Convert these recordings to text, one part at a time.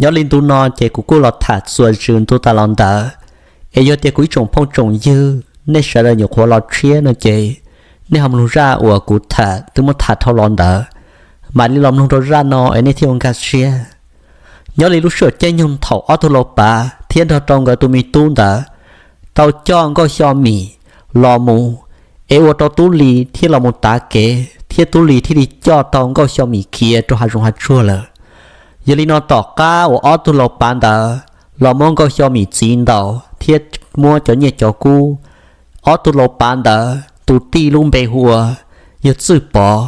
Nyob li ntu no ces kuv kuj los tham txuas zws ntu tas los ntawd, es yog tias kuv ib tsoom phooj tsoom ywg nej sawv daws nyuam qhuav los tshiab no ces nej ho mloog zaj uas kuv tham twb muab tham dhau los ntawd, mam li los mloog rau zaj no es nej thiaj ua nkag siab. Nyob li lub sij hawm caij nyoog thaum ob tug lau pav thiab nrog rau nkawd tus me tub ntawd tau coj Nkauj Xyo Mim los mus, es ua rau Tub Lis thiaj los mus tav kev thiab Tub Lis thiaj li coj tau Nkauj Xyo Mim khiav rau hav zoov hav tsuag lawm. Yog li no tom qab uas ob tug lau pav ntawd los muab Nkauj Xyo Mim txiv ntaus thiab muab cov nyiaj cov kub, ob tug lau pav ntawd tus tij lub npe hu ua yawg Txwj Pov,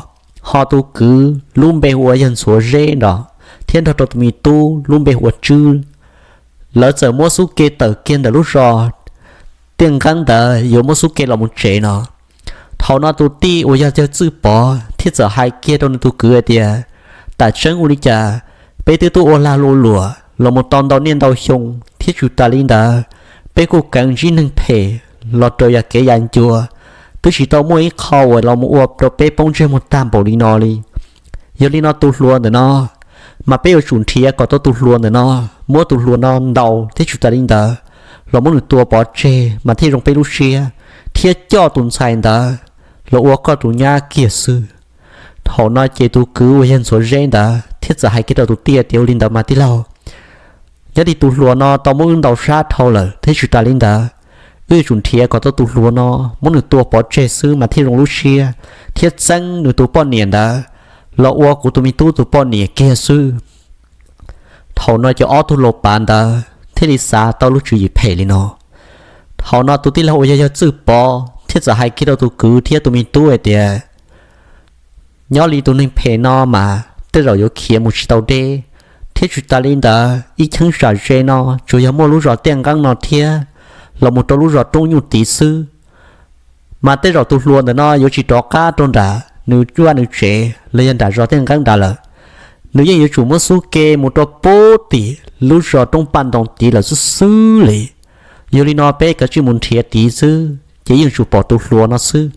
ho tus kwv lub npe hu ua yawg Ntxhuav Zeb no, thiab nrog rau tus me tub lub npe hu ua Tswb, lawv txawm muab xub ke tawm kiag ntawm lub zos Tiaj Nqeeb ntawd yuav muab xub ke los mus tsev no. Thaum no tus tij uas yog yawg Txwj Pov thiaj txawm hais kiag rau nws tus kwv hais tias, tam tseeb ua li cas peb twb tuaj ua lag ua luam los mus tau ntau niaj ntau xyoo thiab tsis tas li ntawd, peb kuj kheev ntsib neeg phem los raws yam kev yam ncua, twb tsis tau muaj ib qho uas los mus ua rau peb poob ntsej muag tag npaum li no li. Yog li no tus hluas ntawm no mas peb yuav tsum nrhiav kom tau tus hluas ntawm no, muab tus hluas no ntaus thiab tsis tas li ntawd los muab nws tua pov tseg mas thiaj zoo peb lub siab, thiab coj tus ntxhais ntawd los ua koj tus nyab kiag xwb. Thaum no ces tus kwv uas yog Ntxhuav Zeb ntawd thiaj txawm hais kiag rau tus tij tias, ua li ntawd mas tij laug, nyob li tus hluas no tau muab wb ntaus sab dhau lawm thiab tsis tas li ntawd, wb yuav tsum nrhiav kom tau tus hluas no, muab nws tua pov tseg xwb mas thiaj zoo lub siab, thiab txeeb nws tus poj niam ntawd los ua kuv tus me tub tus poj niam kiag xwb. Thaum no ces ob tug lau pav ntawd thiaj li xav tau lub tswv yim phem li no. Thaum no tus tij laug uas yog yawg Txwj Pov thiaj txawm hais kiag rau tus kwv thiab tus me tub hais tias, nyob li tus neeg phem no mas tej zaum yuav khiav mus tsis tau deb, thiab tsis tas li ntawd ib cheeb tsam ze no tsuas yog muaj lub zos Tiaj Nqeeb no thiab los mus rau lub zos Roob Nyuj tid xwb. Mas tej zaum tus hluas ntawm no yuav tsis rov qab rau nram nws vaj nws tsev los yog nram zos Tiaj Nqeeb nrad lawm. Nws yeej yuav tsum muab xub ke mus rau pub tim lub zos Roob Paj Ntoo tid lawm xwb xwb li. Yog li no peb kav tsij mus nrhiav tid xwb ces yeej tsum pom tus hluas no xwb.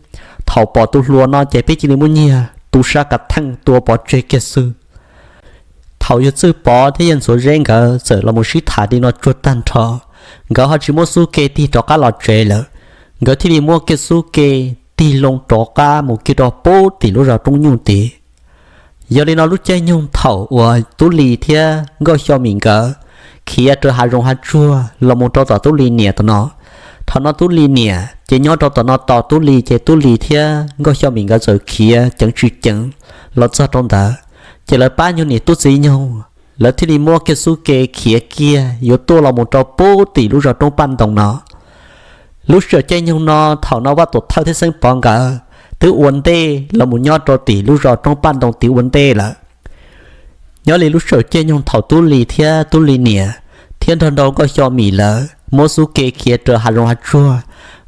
Thaum pom tus hluas no ces peb cia li muab nyiag tu sab kav theej tua pov tseg kiag xwb. Thaum yawg Txwj Pov thiab yawg Ntxhuav Zeb nkawd txawm los mus sib tham li no tsuag tag nrho, nkawd ho tsis muab xub ke tig rov qab los tsev lawm. Nkawd thiaj li muab kiag xub ke tig loo rov qab mus kiag rau pub tim lub zos Roob Nyuj tid. Yog li no lub caij nyoog thaum uas Tub Lis thiab Nkauj Xyo Mim nkawd khiav raws hav zoov hav tsuag los mus rau tom Tub Lis niam tom no, thaum no Tub Lis niam ces nyob rau tom no tos Tub Lis ces Tub Lis thiab Nkauj Xyo Mim nkawd txawm khiav ceev tsis ceev los txog rau ntawd, ces lawv pab nyuag niam tub txiv nyoog, lawv thiaj li muab kiag xub ke khiav kiag yuav tuaj los mus rau pub tim lub zos Roob Paj Ntoo no. Lub sij hawm caij nyoog no thaum no Vaj Tuam Thawj thiab Xeeb Pov nkawd twb ua ntej los mus nyob rau tim lub zos Roob Paj Ntoo tid ua ntej lawm. Nyob li lub sij hawm caij nyoog thaum Tub Lis thiab Tub Lis niam thiab nrog nrau Nkauj Xyo Mim lawv muab xub ke khiav raws hav zoov hav tsuag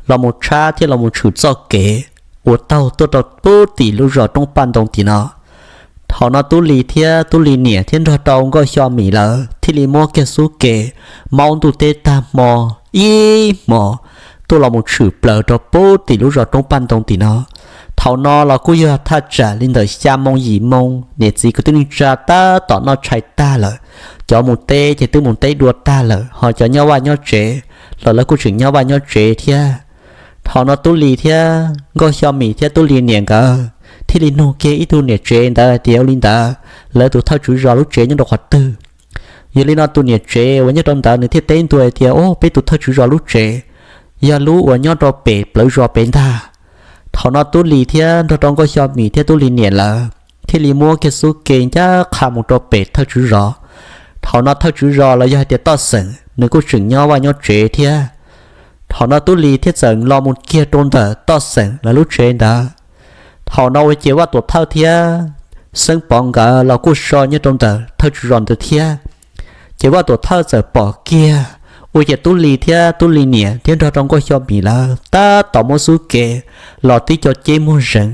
los mus tshab thiab los mus tshwm txoj kev uas taug tuaj rau pub tim lub zos Roob Paj Ntoo tim no, thaum no Tub Lis thiab Tub Lis niam thiab nrog rau Nkauj Xyo Mim lawv thiaj li muab kiag xub ke maub ntuj teb tag hmo ib hmos tuaj los mus tshwm plaws rau pub tim lub zos Roob Paj Ntoo tim no. Thaum no los kuj yog thaj tsam li ntawm xya moo yim moo, niam txiv kwv tij neej tsa tab tom noj tshais tag lawm. Cov mus teb ces twb mus teb dua tag lawm, ho cov nyob vaj nyob tsev los lawv kuj tseem nyob vaj nyob tsev thiab. Thaum no Tub Lis thiab Nkauj Xyo Mim thiab Tub Lis niam nkawd thiaj li nug kiag ib tug niam tsev ntawd tias, ua li ntawd lawv tus thawj tswv zos lub tsev nyob rau qhov twg? Yog li no tus niam tsev uas nyob rau ntawd nws thiaj teb ntua tias, o, peb tus thawj tswv zos lub tsev yog lub uas nyob rau pem plawv zos pem ntag. Thaum no Tub Lis thiab nrog rau Nkauj Xyo Mim thiab Tub Lis niam lawv thiaj li muab kiag xub ke ncaj qha mus rau pem thawj tswv zos. Thaum no thawj tswv zos los yog hais tias Toj Xeem nws kuj tseem nyob vaj nyob tsev thiab. Thaum no Tub Lis thiaj txawm los mus kiag rau ntawm Toj Xeem lawv lub tsev ntawd. Thaum no ua ces Vaj Tuam Thawj thiab Xeeb Pov nkawd los kuj so nyob rau ntawm thawj tswv zos ntawd thiab. Ces Vaj Tuam Thawj txawm pom kiag, ua ces Tub Lis thiab Tub Lis niam thiab nrog rau Nkauj Xyo Mim lawv tab tom muab xub ke los tib co ceb muag zeev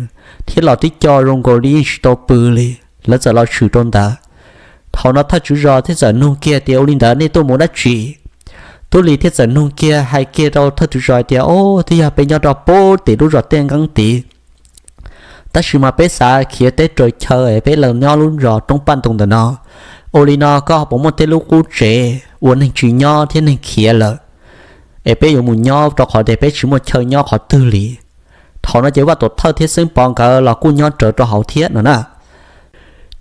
thiab los tib co zoo nkaus li yeej tsis tau pw li, lawv txawm los tshwm rau ntawd. Thaum no thawj tswv zos thiaj txawm nug kiag tias, ua li ntawd nej tuaj mus dab tsi? Tub Lis thiaj txawm nug kiag hais kiag rau thawj tswv zos tias, o, twb yog peb nyob rau pub tim lub zos Tiaj Nqeeb tid, tab sis mas peb xav khiav teb raws chaw es peb los nyob lub zos Roob Paj Ntoo ntawm no. Ua li no koj ho puas muaj tej lub qub tsev uas neeg tsis nyob thiab neeg khiav lawm, es peb yuav mus nyob rau qhov tias peb tsis muaj chaw nyob qhov twg li. Thaum no ces Vaj Tuam Thawj thiab Xeeb Pov nkawd los kuj nyob rawv rau hauv thiab no na.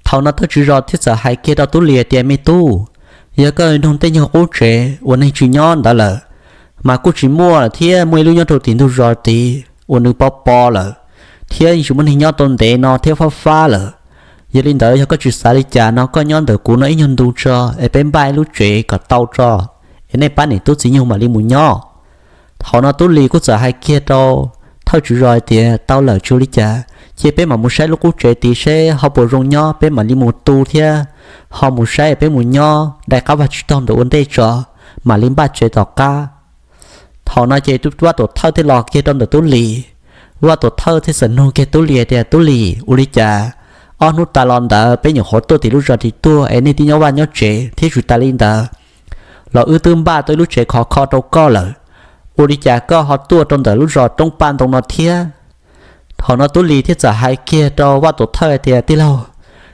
Thaum no thawj tswv zos thiaj txawm hais kiag rau Tub Lis tias, Me tub, yog koj nug tej nyuag qub tsev uas neeg tsis nyob ntawd lawm, mas kuj tsis muaj lawm thiab, muaj ib lub nyob rau tim ntug zos tid uas nws pov pov lawm, thiab yeej tsis muaj neeg nyob tau ntev no thiab fab fab lawm. Yog li ntawd yog koj tsis xav li cas no koj nyob ntawm kuv no ib nyuag ntu tso es peb npaj ib lub tsev kom tau tso, es nej pab niam tub txiv nyug mam li mus nyob. Thaum no Tub Lis kuj txawm hais kiag rau thawj tswv zos hais tias, Tau lawm, tsis ua li cas, cia peb mam mus saib lub qub tsev tid seb ho puas zoo nyob peb mam li mus tu thiab ho mus saib peb mus nyob dai qab vag tsib taug ntawm ua ntej tso, mam li npaj tsev tom qab. Thaum no ces Vaj Tuam Thawj thiaj los kiag rau ntawm Tub Lis. Vaj Tuam Thawj thiaj txawm nug kiag Tub Lis tias, Tub Lis, ua li cas ob hnub tas los ntawd peb nyuam qhuav tuaj tim lub zos tid tuaj es nej twb nyob vaj nyob tsev thiab, tsis tas li ntawd los wb twb npaj tau ib lub tsev khov kho rau koj lawm, ua li cas koj ho tuaj rau ntawm lub zos roob paj ntoo no thiab? Thaum no Tub Lis thiaj txawm hais kiag rau Vaj Tuam Thawj tias, Tij laug,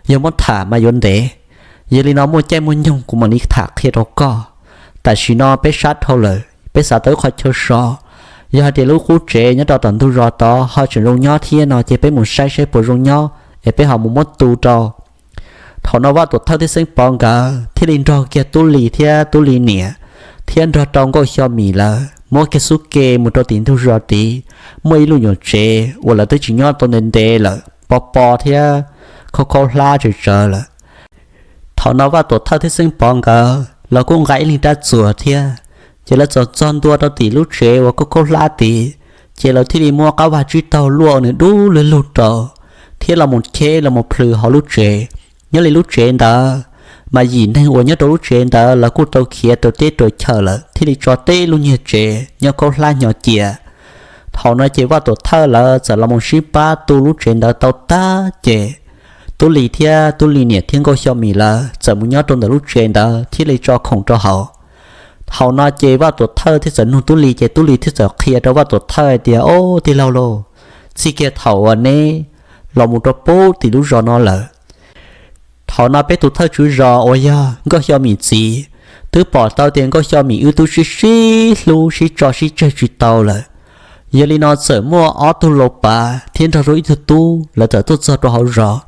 yog muab tham mas yuav ntev, yog li no muaj caij muaj nyoog kuv mam li tham qhia rau koj. Tam sim no peb sab dhau lawm, peb xav tau ib qho chaw so. Yog hais tias lub qub tsev nyob rau tom ntug zos tod ho tseem zoo nyob thiab no ces peb mus saib saib puas zoo nyob es peb ho mus muab tu rau. Thaum no Vaj Tuam Thawj thiab Xeeb Pov nkawd thiaj li nrog kiag Tub Lis thiab Tub Lis niam thiab nrog rau Nkauj Xyo Mim lawv muab kiag xub ke mus rau tim ntug zos tid. Muaj ib lub nyuam tsev uas lawv twb tsis nyob tau ntev ntev lawm, pov pov thiab khaub khaub hlab tsawv tsawv lawm. Thaum no Vaj Tuam Thawj thiab Xeeb Pov nkawd los kuj nqa ib leeg rab txuas thiab, ces lawv txawm txog ntua rau tim lub tsev uas khaub khaub hlab tid, ces lawv thiaj li muab qab vag tsib taug luaj nws dub lug lug rau, thiab los mus cheb los mus plhws hauv lub tsev. Nyob li lub tsev ntawd mas yim neeg uas nyob rau lub tsev ntawd lawv kuj tau khiav rau teb rau chaw lawm thiaj li tso teb lub nyuag tsev nyob khaub hlab hnyo cia. Thaum no ces Vaj Tuam Thawj lawv txawm los mus sib pab tu lub tsev ntawd tau tag ces Tub Lis thiab Tub Lis niam thiab Nkauj Xyo Mim lawv txawm mus nyob rau ntawm lub tsev ntawd thiaj li tso khoom rau hauv. Thaum no ces Vaj Tuam Thawj thiaj txawm nug Tub Lis ces Tub Lis thiaj txawm qhia rau Vaj Tuam Thawj tias, Au, tij laug lauj, txij kiag thaum uas neb los mus rau pem tim lub zos no lawm, thaum no peb tus thawj tswv zos uas yog Nkauj Xyo Mim txiv twb pom tau tias Nkauj Xyo Mim wb twb sib sib hlub sib tso sib tseg tsis tau lawm. Yog li no txawm muaj ob tug laus pav thiab nrog rau ib tug tub lawv txawm tuaj txog rau hauv zos.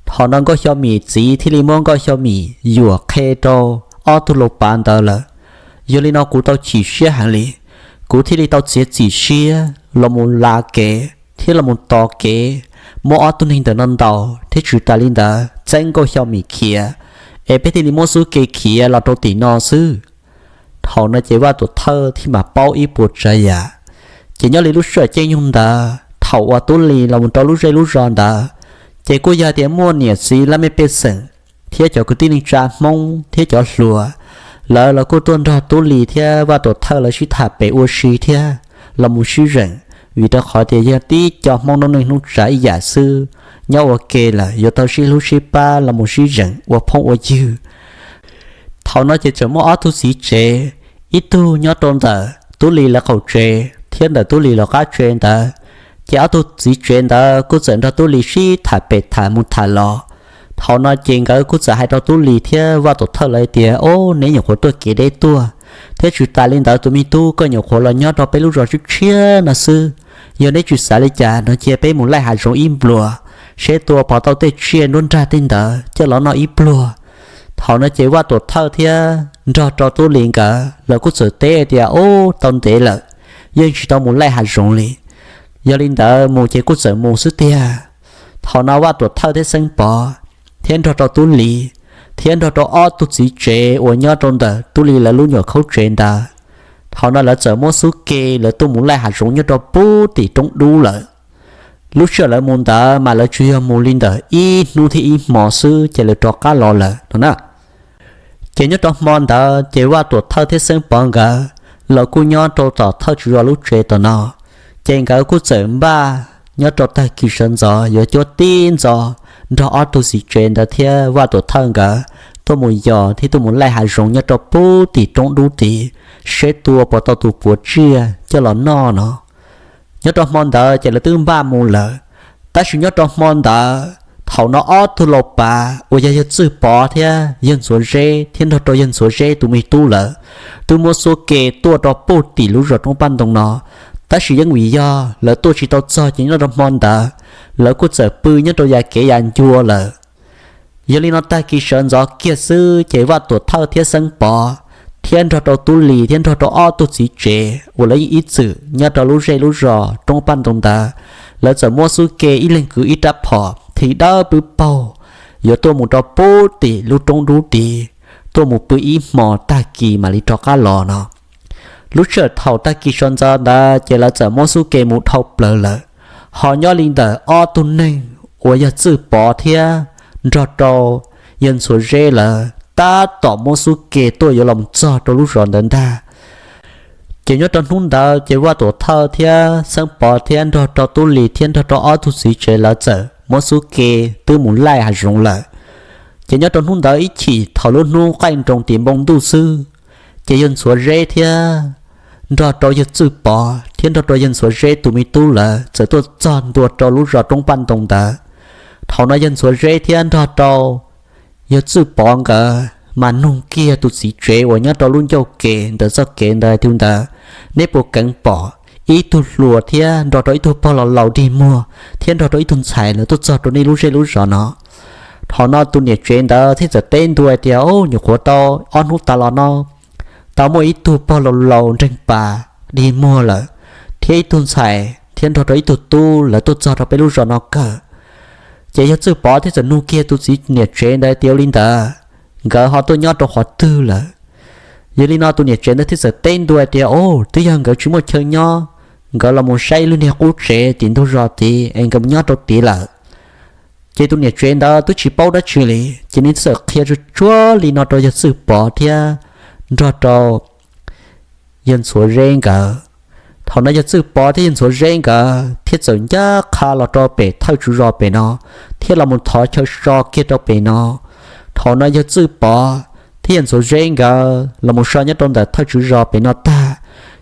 Thaum no Nkauj Xyo Mim txiv thiaj li muab Nkauj Xyo Mim yuam qhia rau ob tug laus pav ntawd lawm. Yog li no kuv tau chim siab heev li, kuv thiaj li tau txiav txim siab los mus la kev thiab los mus tos kev, muab ob tug neeg ntawm no ntaus thiab tsis tas li ntawd txeeb Nkauj Xyo Mim khiav, es peb thiaj li muab xub ke khiav los rau tim no xwb. Thaum no ces Vaj Tuam Thawj thiaj mam paub ib puas tsav yam. Ces nyob li lub sij hawm caij nyoog ntawd thaum uas Tub Lis los mus rau lub zej lub zos ntawd, ces kuj yog tias muaj niam txiv laj mej pej xeem thiab cov kwv tij neej tsa Hmoob thiab cov hluas, lawv los kuj tuaj nrog Tub Lis thiab Vaj Tuam Thawj lawv sib tham pem ua si thiab los mus sib zeem, vim rau qhov tias yog tib co Hmoob noob neej noob tsav ib yam xwb, nyob ua ke lawm yuav tau sib hlub sib pab los mus sib zeem ua phooj ua ywg. Thaum no ces tseem muaj ob tug txiv tsev, ib tug nyob rau ntawm Tub Lis lawv qaum tsev thiab ntawm Tub Lis lawv qab tsev ntawd. Ces ob tug txiv tsev ntawd kuj txawm nrog Tub Lis sib tham pem tham mus tham los. Thaum no ces nkawd kuj txawm hais rau Tub Lis thiab Vaj Tuam Thawj lawv tias, Au, neb nyuam qhuav tuaj kev deb tuaj, thiab tsis tas li ntawd tus me tub koj nyuam qhuav los nyob rau peb lub zos tshiab tshiab no xwb. Yog neb tsis xav li cas no cia peb mus laij hav zoov ib npluag, seb tua puas tau tej tsiaj nruab nrag tej ntawd coj los noj ib pluag. Thaum no ces Vaj Tuam Thawj thiab nrog rau Tub Lis nkawd lawv kuj txawm teb tias, Au, tau ntev lawm, yeej tsis tau mus laij hav zoov li. Yog li ntawd mus ces kuj txawm mus xwb tiag. Thaum no Vaj Tuam Thawj thiab Xeeb Pov thiab nrog rau Tub Lis thiab nrog rau ob tug txiv tsev uas nyob rau ntawm Tub Lis lawv lub nyuam khaub tsev ntawd, thaum no lawv txawm muab xub ke lawv tuaj mus laij hav zoov nyob rau pem tim roob dub lawm. Lub sij hawm lawv mus ntawd mas lawv tsuas yog mus li ntawm ib hnub thiab ib hmo xwb ces lawv rov qab los lawm no na. Ces nyob rau hmo ntawd ces Vaj Tuam Thawj thiab Xeeb Pov nkawd los kuj nyob rau tom thawj tswv zos lub tsev tom no. Ces nkawd kuj txawm npaj nyob rau tag kis sawv ntxov yuav cuab tib ntxov nrog ob tug txiv tsev ntawd thiab Vaj Tuam Thawj nkawd tuaj mus yos thiab tuaj mus laij hav zoov nyob rau pem tim roob dub tid, seb tua puas tau tus puav tsiaj coj los noj no. Nyob rau hmo ntawd ces lawv twb npaj mus lawm, tab sis nyob rau hmo ntawd Thaum no ob tug laus pav uas yog yawg Txwj Pov thiab yawg Ntxhuav Zeb thiab nrog rau yawg Ntxhuav Zeb tus me tub lawm twb muab xub ke tuaj rau puag tim lub zos Roob Paj Ntoo no, tab sis yeej vim yog lawv tuaj tsis tau txog ces nyob rau hmo ntawd lawv kuj txawm pw nyob rau yav kev yav ncua lawm. Yog li no tag kis sawv ntxov kiag xwb ces Vaj Tuam Thawj thiab Xeeb Pov thiab nrog rau Tub Lis thiab nrog rau ob tug txiv tsev uas lawv yeej ib txwm nyob rau lub zej lub zos Roob Paj Ntoo ntawd, lawv txawm muab xub ke ib leeg kwv ib rab phom thim dawb pwb paug, yuav tuaj mus rau puag tim lub roob dub tid, tuaj mus pw ib hmo tag kis mam li rov qab los no. Lub sij hawm thaum tag kis sawv ntxov ntawd ces lawv txawm muab xub ke mus dhau plaws lawm. Ho nyob li ntawm ob tug neeg uas yog Txwj Pov thiab nrog rau yawg Ntxhuav Zeb lawv tab tom muab xub ke tuaj yuav los txog rau lub zos ntawd ntag. Ces nyob rau hnub ntawd ces Vaj Tuam Thawj thiab Xeeb Pov thiab nrog rau Tub Lis thiab nrog rau ob tug txiv tsev lawv txawm muab xub ke twb mus laij hav zoov lawm. Ces nyob rau hnub ntawd ib chim thaum lub hnub qaij nroos tim npoo ntuj xwb, ces yawg Ntxhuav Zeb thiab nrog rau yawg Txwj Pov thiab nrog rau yawg Ntxhuav Zeb tus me tub lawv txawm tuaj txog ntua rau lub zos Roob Paj Ntoo ntawd. Thaum no yawg Ntxhuav Zeb thiab nrog rau yawg Txwj Pov nkawd mas nug kiag tus txiv tsev uas nyob rau lub ncauj kev ntawm txoj kev ntawd hais tias, Neb puas keev pom ib tug hluas thiab nrog rau ib tug pog laus laus dig muag thiab nrog rau ib tug ntxhais lawv tuaj txog rau nej lub zej lub zos no? Thaum no tus niam tsev ntawd thiaj txawm teb ntua tias, Au, nyuam qhuav tau ob hnub tas los no tau muaj ib tug pog laus laus nreeg pas dig muag lawm, thiab ib tug ntxhais thiab nrog rau ib tug tub lawv tuaj txog rau peb lub zos no kawg. Ces yawg Txwj Pov thiaj txawm nug kiag tus txiv niam tsev ntawd tias, Ua li ntawd nkawd ho tuaj nyob rau qhov twg lawm? Yog li no tus niam tsev ntawd thiaj txawm teb ntua tias, Au, twb yog nkawd tsis muaj chaw nyob, nkawd los mus saib ib lub niag qub tsev tim ntug zos tid es nkawd mus nyob rau tid lawm. Ces tus niam tsev ntawd twb tsis paub dab tsi li, ces nws txawm qhia tsuag tsuag li no rau yawg Txwj Pov thiab nrog rau yawg Ntxhuav Zeb nkawd. Thaum no yawg Txwj Pov thiab yawg Ntxhuav Zeb nkawd thiaj txawm ncaj qha los rau pem thawj tswv zos pem no, thiab los mus thov chaw so kiag rau pem no. Thaum no yawg Txwj Pov thiab yawg Ntxhuav Zeb nkawd los mus so nyob rau ntawm thawj tswv zos pem no tag,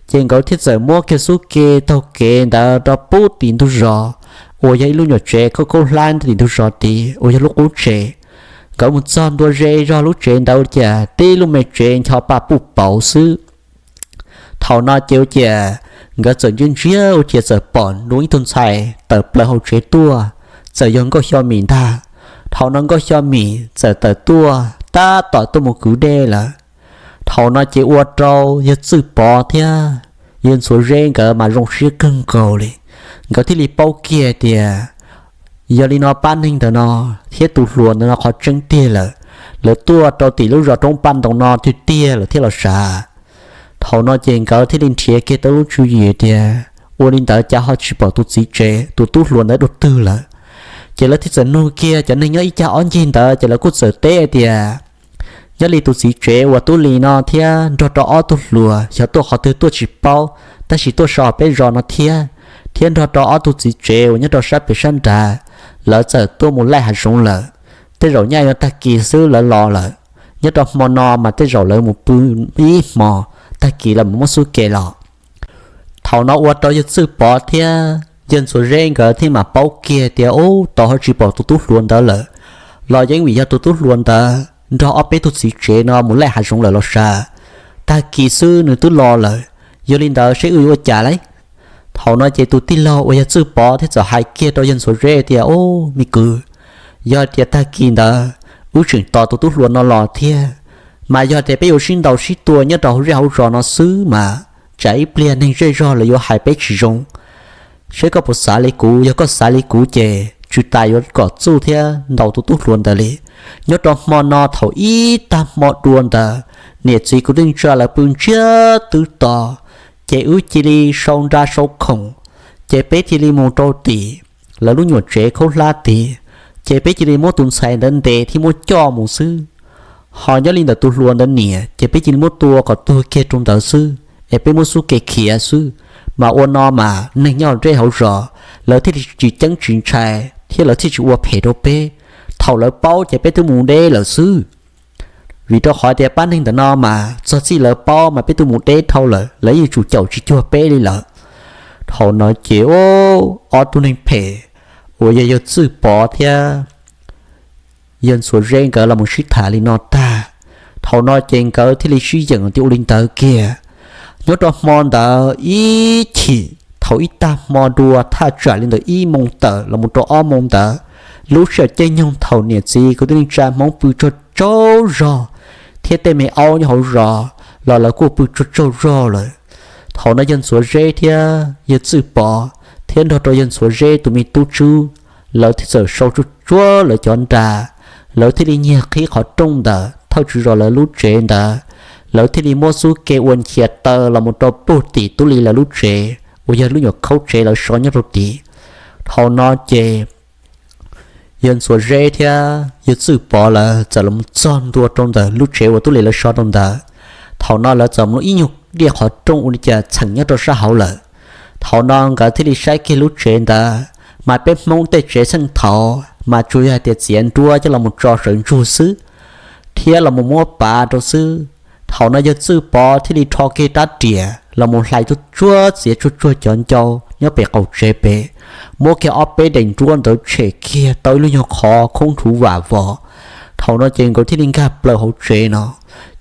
ces nkawd thiaj txawm muab kiag xub ke taug kev ntawd rau puag tim ntug zos uas yog ib lub nyuam tsev khaub khaub hlab tim ntug zos tid uas yog lub qub tsev. Nkawd mus txog ntua ze zog lub tsev ntawd ua cas tib lub me tsev ncho pa puj pauv xwb. Thaum no ces ua cas nkawd txawm ntsia ntsia ua cas txawm pom dua ib tug ntxhais tawm plaws hauv tsev tuaj, txawm yog Nkauj Xyo Mim ntag. Thaum no Nkauj Xyo Mim txawm tawm tuaj tab tom tuaj mus kwv dej lawm. Thaum no ces ua rau yawg Txwj Pov thiab yawg Ntxhuav Zeb nkawd mas zoo siab kawg nkaus li. Nkawd thiaj li paub kiag tias yog li no pab neeg ntawm no thiab tus hluas ntawm no qhov tseeb tiag lawm, lawv tuaj rau tim lub zos Roob Paj Ntoo no tiag tiag lawm thiab los sav. Thaum no ces nkawd thiaj li nrhiav kiag tau lub tswv yim tias ua li ntawd cas ho tsis pom tus txiv tsev tus tub hluas ntawd dua twg lawm. Ces lawv thiaj txawm nug kiag cov neeg nyob ib cag ob ncig ntawd ces lawv kuj txawm teb tias nyob li tus txiv tsev uas Tub Lis no thiab nrog rau ob tug hluas xyov tuaj qhov twg tuaj tsis paub, tab sis tuaj so peb zos no thiab, thiab nrog rau ob tug txiv tsev uas nyob rau sab pem sab nrad, lawv txawm tuaj mus laij hav zoov lawm. Tej zaum nyaj yuav tag kis xwb lawv los lawm. Nyob rau hmo no mas tej zaum lawv mus pw ib hmo, tag kis lawv mam muab xub ke los. Thaum no ua rau yawg Txwj Pov thiab yawg Ntxhuav Zeb nkawd thiaj mam paub kiag tias ub, tau ho tsis pom tus tub hluas ntawd lawm, los yeej vim yog tus tub hluas ntawd nrog ob peb tug txiv tsev no mus laij hav zoov lawm los sav. Tag kis xwb nws twb los lawm, yog li ntawd seb wb yuav ua cas lauj? Thaum no ces tus tij laug uas yog Txwj Pov thiaj txawm hais kiag rau yawg Ntxhuav Zeb tias, Ub, me kwv, yog tias tag kis ntawd wb tseem tos tus tub hluas no los thiab, mas yog tias peb yuav sib ntaus sib tua nyob rau hauv zej hauv zos no xwb mas tsam ib pliag neeg zej zog lawv yuav hais peb tsis zoo. Seb koj puas xav li kuv, yog koj xav li kuv ces tsw tas yuav kom txuj thiab ntaus tus tub hluas ntawd li. Nyob rau hmo no thaum ib tag hmo dua ntawd, niam txiv kwv tij neej tsa lawv pw ntsiag twb to, ces wb cia li sau nra sau khoom, ces peb cia li mus rau tim lawv lub nyuam tsev khaub hlab tid, ces peb cia li muab tus ntxhais ntawd ntes thiab muab coj mus xwb. Ho nyob li ntawm tus hluas ntawd niam ces peb cia li muab tua kom tuag kiag rau ntawd xwb, es peb muab xub ke khiav xwb. Mas ua no mas neeg nyob hauv zej hauv zos lawv thiaj li tsis ceeb tsis ntshai thiab lawv thiaj tsis ua phem rau peb. Thaum lawv paub ces peb twb mus deb lawm xwb. Vim rau qhov tias pab neeg ntawm no mas txog txij lawv paub mas peb twb mus deb dhau lawm, lawv yeej tsum caum tsis cuag peb li lawm. Thaum no ces ob tug neeg phem uas yog yawg Txwj Pov thiab yawg Ntxhuav Zeb nkawd los mus sib tham li no tag, thaum no ces nkawd thiaj li sib yeem tias ua li ntawd kiag. Nyob rau hmo ntawd ib chim thaum ib tag hmo dua thaj tsam li ntawm ib moo tawm los mus rau ob moo ntawd, lub sij hawm caij nyoog thaum niam txiv kwv tij neej tsa Hmoob pw tsaug tsaug zog thiab tej me aub nyob hauv zos los lawv kuj pw tsaug tsaug zog lawm. Thaum no yawg Ntxhuav Zeb thiab yawg Txwj Pov thiab nrog rau yawg Ntxhuav Zeb tus me tub Tswb, lawv thiaj txawm sau tsuag tsuag lawv cov nra, lawv thiaj li nyiag qhib qhov rooj ntawm thawj tswv zos lawv lub tsev ntawd, lawv thiaj li muab xub ke ua nchias taw los mus rau puag tim Tub Lis lawv lub tsev uas yog lub nyuam khaub tsev lawv so nyob rau tid. Thaum no ces yawg Ntxhuav Zeb thiab yawg Txwj Pov lawv txawm los txog ntua rau ntawm lub tsev uas Tub Lis lawv so rau ntawd. Thaum no lawv txawm muab ib nyuag diaj qhov rooj ua li cas txheem nyob rau sab hauv lawm. Thaum no nkawd thiaj li saib kiag lub tsev ntawd, mas peb Hmoob tej tsev txheej thaud mas tsuas yog hais tias txiav nruab coj los mus tso sawv ntsug xwb thiab los mus muab pav rau xwb. Thaum no yawg Txwj Pov thiaj li rho kiag rab riam los mus hlais tsuag tsuag txiav tsuag tsuag cov ncau nyob pem qaum tsev pem, muab kiag ob peb daim nruab ntawd tshem kiag tau ib lub nyuag qhov khoob nrhuv vam vos. Thaum no ces nkawd thiaj li nkag plaws hauv tsev no.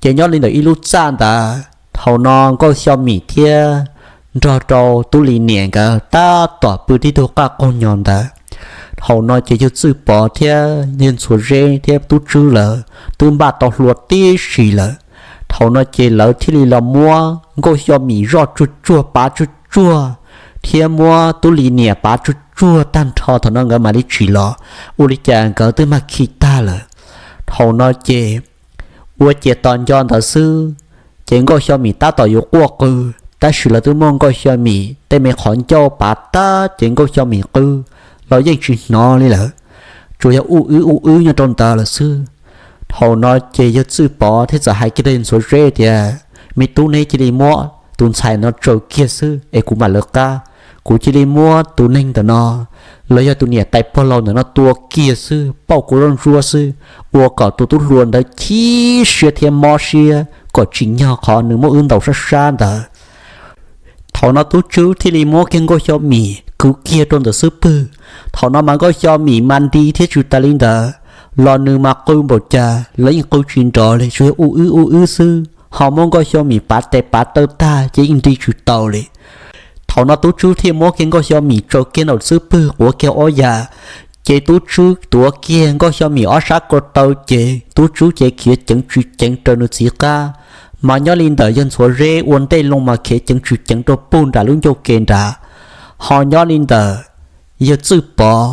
Ces nyob li ntawm ib lub txaj ntawd thaum no Nkauj Xyo Mim thiab nrog rau Tub Lis niam nkawd tab tom pw tib tug qaj qaug nyo ntawd. Thaum no ces yawg Txwj Pov thiab yawg Ntxhuav Zeb thiab tub Tswb lawv twb npaj tau hlua tib si lawm. Thaum no ces lawv thiaj li los muab Nkauj Xyo Mim zoj tsuag tsuag pav tsuag tsuag thiab muab Tub Lis niam pav tsuag tsuag tag nrho, thaum no nkawd mam li tsim los, ua li cas nkawd twb mag khi tag lawm. Thaum no ces ua ciav tos nco ntawd xwb, ces Nkauj Xyo Mim tab tom yuav quaj qw, tab sis lawv twb muab Nkauj Xyo Mim tej me qhov ncauj pav tag ces Nkauj Xyo Mim qw los yeej tsis hnov li lawm, tsuas yog uj wb uj wb nyob rau ntawd lawm xwb. Thaum no ces yawg Txwj Pov thiaj txawm hais kiag rau yawg Ntxhuav Zeb tias, Me tub, neb cia li muab tus ntxhais no tsaws kiag xwb es kuv mam lawv qab. Kuv cia li muab tus neeg ntawm no los yog tus niam tais pog laus ntawm no tua kiag xwb, pauj kuv lub ntsuab xwb, ua kom tus tub hluas ntawd chim siab thiab mob siab kom tsim nyog qhov nws muab wb ntaus sab sab ntawd. Thaum no tub Tswb thiaj li muab kiag Nkauj Xyo Mim kwv kiag rau ntawm xub pwg. Thaum no mas Nkauj Xyo Mim mas nti thiab tsw tas li ntawd, los nws mas qw npaum cas los yeej qw tsis nrov li, tsuas yog uj wb uj wb xwb, ho muab Nkauj Xyo Mim pav tes pav taw tag ces yeej nti tsis tau li. Thaum no tub Tswb thiaj muab kiag Nkauj Xyo Mim tsaws kiag ntawm xub pwg quav kiag ob yam, ces tub Tswb tuav kiag Nkauj Xyo Mim ob sab ko taw ces tub Tswb ces khiav ceev tsw ceev raws nws txiv qab. Mas nyob li ntawm yawg Ntxhuav Zeb ua ntej loo mas khiav ceev tsw ceev rau puag nram lub ncauj ke nrad. Ho nyob li ntawm yawg Txwj Pov,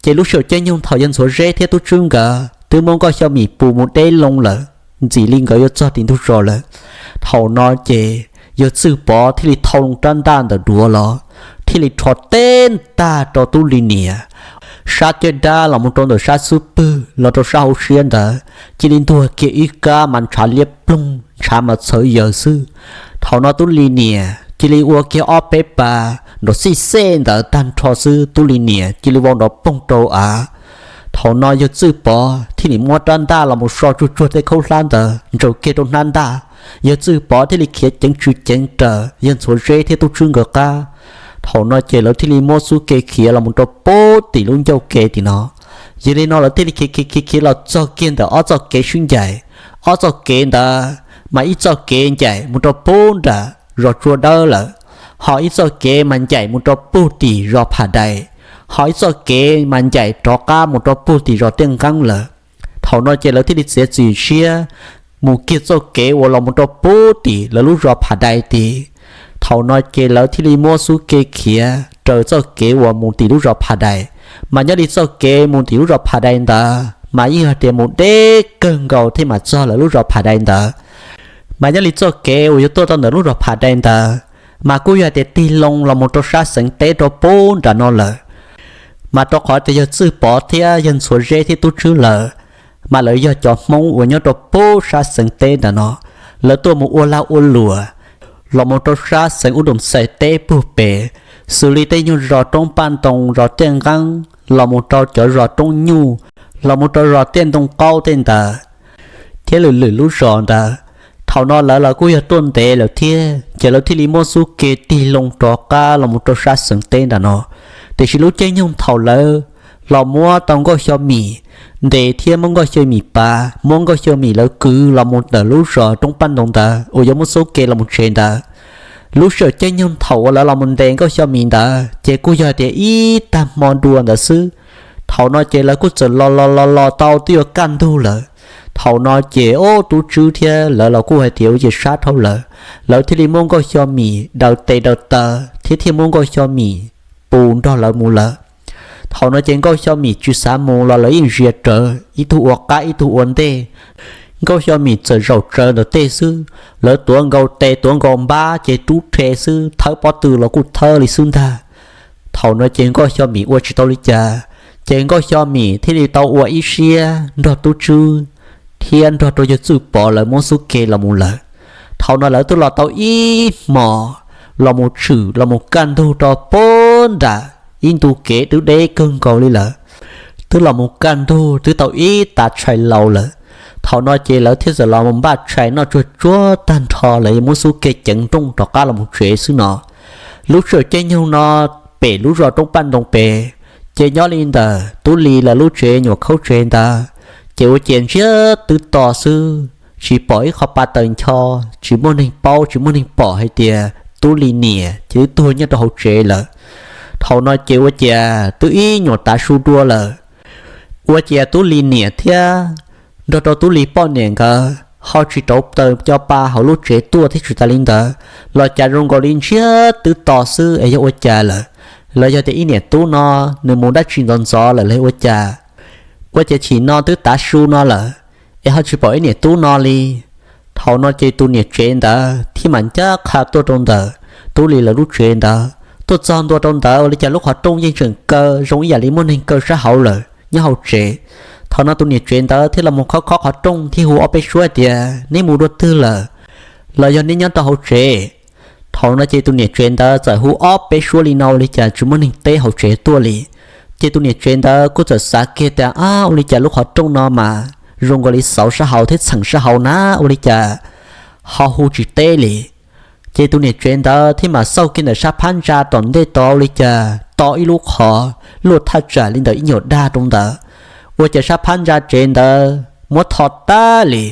ces lub sij hawm caij nyoog thaum yawg Ntxhuav Zeb thiab tub Tswb nkawd twb muab Nkauj Xyo Mim pus mus deb loo lawm, ntxim li nkawd yuav txog tim ntug zos lawm. Thaum no ces yawg Txwj Pov thiaj li thau loo rab ntaj ntawm duav los, thiaj li rho teb ntag rau tub Lis niam sab caj dab los mus rau ntawm sab xub pwg los rau sab hauv siab ntawd, cia li ntuag kiag ib kab mas ntshav liab ploog, ntshav mas txhawv yaws xwb. Thaum no tub Lis niam cia li ua kiag ob peb pas nrov xij xej ntawd tag nrho xwb, tub Lis niam cia li vau nrov poog rau av. Thaum no yawg Txwj Pov thiaj li muab rab ntaj los mus so tsuag tsuag tej khaub hlab ntawd ntsaws kiag rau hnab ntaj. Yawg Txwj Pov thiaj li khiav ceev tsw ceev raws yawg Ntxhuav Zeb thiab tub Tswb nkawd qab. Thaum no ces lawv thiaj li muab xub ke khiav los mus rau puag tim lub ncauj ke tim no. Yog li no lawv thiaj li khiav khiav khiav khiav los txog kiag ntawm ob txoj kev sib ncaim. Ob txoj kev ntawd mas ib txoj kev ncaim mus rau puag nram zos Tsua Dawb lawm, ho ib txoj kev mas ncaim mus rau puag tim zos Pham Dais, ho ib txoj kev mas ncaim rov qab mus rau puag tim zos Tiaj Nqeeb lawm. Thaum no ces lawv thiaj li txiav txim siab mus kiag txoj kev uas los mus rau puag tim lawv lub zos Pham Dais tid. Thaum no ces lawv thiaj li muab xub ke khiav raws txoj kev uas mus tim lub zos Pham Dais. Mas nyob li txoj kev mus tim lub zos Pham Dais ntawd mas yeej hais tias mus deb kawg nkaus thiaj mam txog lawv lub zos Pham Dais ntawd. Mas nyob li txoj kev uas yuav tuaj tau ntawm lub zos Pham Dais ntawd mas kuj yog hais tias tig loo los mus rau sab xeev teb rau puag nram no lawm. Mas rau qhov tias yawg Txwj Pov thiab yawg Ntxhuav Zeb thiab tub Tswb lawm, mas lawv yog cov Hmoob uas nyob rau puag sab xeev teb nram no, lawv tuaj mus ua lag ua luam los mus rau sab xeev Ub Dum Xais teb puag pem, xws li tej nyuag zos Roob Paj Ntoo, zos Tiaj Nqeeb, los mus rau cov zos Roob Nyuj, los mus rau zos Tiaj Ntoo Qaub tej ntawd, thiab lwm lwm lub zos ntawd. Thaum no lawv los kuj yog tuaj ntev lawm thiab, ces lawv thiaj li muab xub ke tig loo rov qab los mus rau sab xeev teb nram no. Tiam sis lub caij nyoog thaum lawv los muab tau Nkauj Xyo Mim ntes thiab muab Nkauj Xyo Mim pav, muab Nkauj Xyo Mim lawv kwv los mus ntawm lub zos roob paj ntoo ntawd uas yuav muab xub ke los mus tsev ntawd. Lub sij hawm caij nyoog thaum uas lawv los mus ntes Nkauj Xyo Mim ntawd ces kuj yog tias ib tag hmo dua ntawd xwb. Thaum no ces lawv kuj txawm los los los los tau twb yuav kaj ntug lawm. Thaum no ces ob tub tswb thiab lawv los kuj hais tias ua ces sab dhau lawm, lawv thiaj li muab Nkauj Xyo Mim daws tes daws taw thiab thiaj muab Nkauj Xyo Mim pus nrog lawv mus lawm. Thaum no ces Nkauj Xyo Mim tsis xav mus los lawv yeej ntsia rawv ib tug ua qab ib tug ua ntej. Nkauj Xyo Mim txawm zaum tsawv ntawm tej xwb, lawv tuav nkaus tes tuav nkaus npab ces rub rhe xwb, thawb pob tw los kuj thawb li xwb ntag. Thaum no ces Nkauj Xyo Mim ua tsis tau li cas, ces Nkauj Xyo Mim thiaj li tau ua ib siab nrog tub tswb thiab nrog rau yawg Txwj Pov lawv muab xub ke los mus lawm. Thaum no lawv twb los tau ib hmos, los mus tshwm los mus kaj ntug rau puag nram ib ntu kev dub deb kawg nkaus li lawm. Twb los mus kaj ntug twb tau ib tav tshais laus lawm. Thaum no ces lawv thiaj txawm los mus npaj tshais noj tsuag tsuag tag nrho lawv yuav muab xub ke ceev nrooj rov qab los mus tsev xwb no. Lub sij hawm caij nyoog no pem lub zos roob paj ntoo pem, ces nyob li ntawm Tub Lis lawv lub tsev nyuam khaub tsev ntawd, ces ua ciav ntsiag twb to xwb, tsis pom ib qho pa taws ncho, tsis muaj neeg paub tsis muaj neeg pom hais tias Tub Lis niam ces twb tuag nyob rau hauv tsev lawm. Thaum no ces ua ciav twb ib nyuam tav su dua lawm, ua ciav Tub Lis niam thiab nrog rau Tub Lis poj niam nkawd ho tsis rauv taws ncho pa hauv lub tsev tuaj thiab tsis tas li ntawd los cas zoo nkaus li ntsiag twb to xwb es yog ua cas lawm, los yog tias ib niam tub no nws mus dab tsi ntxov ntxov lawm los ua cas. Ua ciav chim no twb tav su no lawm es ho tsis pom ib niam tub no li. Thaum no ces tus niam tsev ntawd thiaj mam ncaj qha tuaj rau ntawm Tub Lis lawv lub tsev ntawd. Tuaj txog ntua rau ntawd ua li cas lub qhov rooj yeej tseem kaw zoo ib yam li muaj neeg kaw sab hauv lawm nyob hauv tsev. Thaum no tus niam tsev ntawd thiaj los mus khob khob qhov rooj thiab hu ob peb suab tias, neb mus dua twg lawm, los yog neb nyob rau hauv tsev? Thaum no ces tus niam tsev ntawd txawm hu ob peb suab li no ua li cas tsis muaj neeg teb hauv tsev tuaj li. Ces tus niam tsev ntawd kuj txawm xav kiag tias, ab, ua li cas lub qhov rooj no mas zoo nkaus li xauv sab hauv thiab txheem sab hauv na, ua li cas ho hu tsis teb li. Ces tus niam tsev ntawd thiaj mam xauj kiag ntawm sab phab ntsa tom ntej tod ua li cas to ib lub qhov luaj thaj tsam li ntawm ib nyuag dag rau ntawd, ua cas sab phab ntsa tsev ntawd muab tho tag li.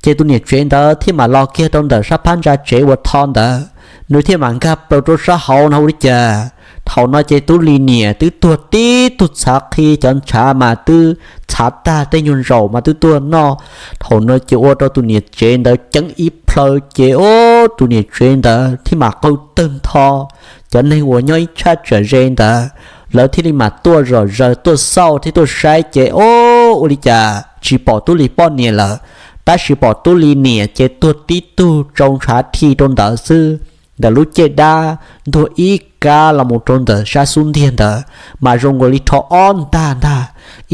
Ces tus niam tsev ntawd thiaj mam los kiag rau ntawm sab phab ntsa tsev uas tho ntawd, nws thiaj mam nkag plaws rau sab hauv no ua li cas. Thaum no ces Tub Lis niam twb tuag tib tug txhav qhi, cov ntshav mas twb txhav tag, tej nyuag ntsaum mas twb tuag noj. Thaum no ces ua rau tus niam tsev ntawd ceeb ib plhaw ces ub, tus niam tsev ntawd thiaj mam qw tawg ntho. Cov neeg uas nyob ib chaj tsam ze ntawd, lawv thiaj li mam tuaj zom zaws tuaj xauj thiab tuaj saib ces ub, ua li cas tsis pom Tub Lis poj niam lawm, tab sis pom Tub Lis niam ces tuag tib tug tsau ntshav rhi rau ntawd xwb. Ntawm lub caj dab ntuag ib kab los mus rau ntawm sab xub ntiag ntawd mas zoo nkaus li rho ob ntag ntag,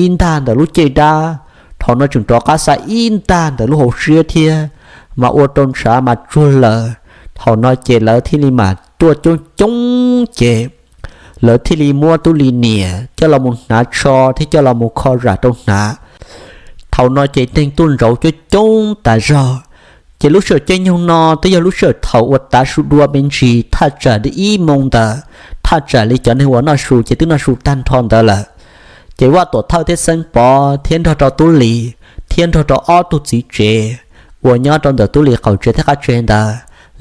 ib ntag ntawm lub caj dab, thaum no tseem rov qab xa ib ntag ntawm lub hauv siab thiab, mas ua rau ntshav mas tsuag lawm. Thaum no ces lawv thiaj li mam tuaj coob coob ces lawv thiaj li muab Tub Lis niam coj los mus hnav tsho thiab coj los mus kho zam rau hnav. Thaum no ces neeg tuaj ntsoov coob coob tas zog. Ces lub sij hawm caij nyoog no twb yog lub sij hawm thaum uas tav su dua me ntsis thaj tsam li ib moos ntawd, thaj tsam li cov neeg uas noj su ces twb noj su tag nrho ntawd lawm. Ces Vaj Tuam Thawj thiab Xeeb Pov thiab nrog rau Tub Lis thiab nrog rau ob tug txiv tsev uas nyob rau ntawm Tub Lis qaum tsev thiab qab tsev ntawd,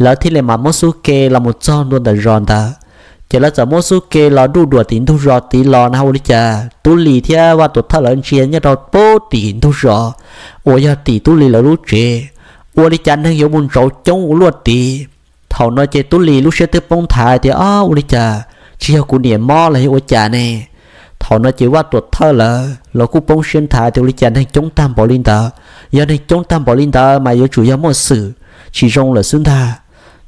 lawv thiaj li mam muab xub ke los mus txog ntua ntawm zos ntawd. Ces lawv txawm muab xub ke los duj duam tim ntug zos tid los na ua li cas Tub Lis thiab Vaj Tuam Thawj lawv ntsia nyob rau pub tim ntug zos uas yog tim Tub Lis lawv lub tsev, ua li cas neeg yuav mus ntsoov coob ua luaj tid. Thaum no ces Tub Lis lub siab twb poob nthav tias, ob, ua li cas tsis yog kuv niam mob los yog ua cas ne? Thaum no ces Vaj Tuam Thawj lawv los kuj poob siab nthav tias ua li cas neeg coob tag npaum li ntawd, yog neeg coob tag npaum li ntawd mas yuav tsum yog muaj xwm tsis zoo lawm xwb ntag.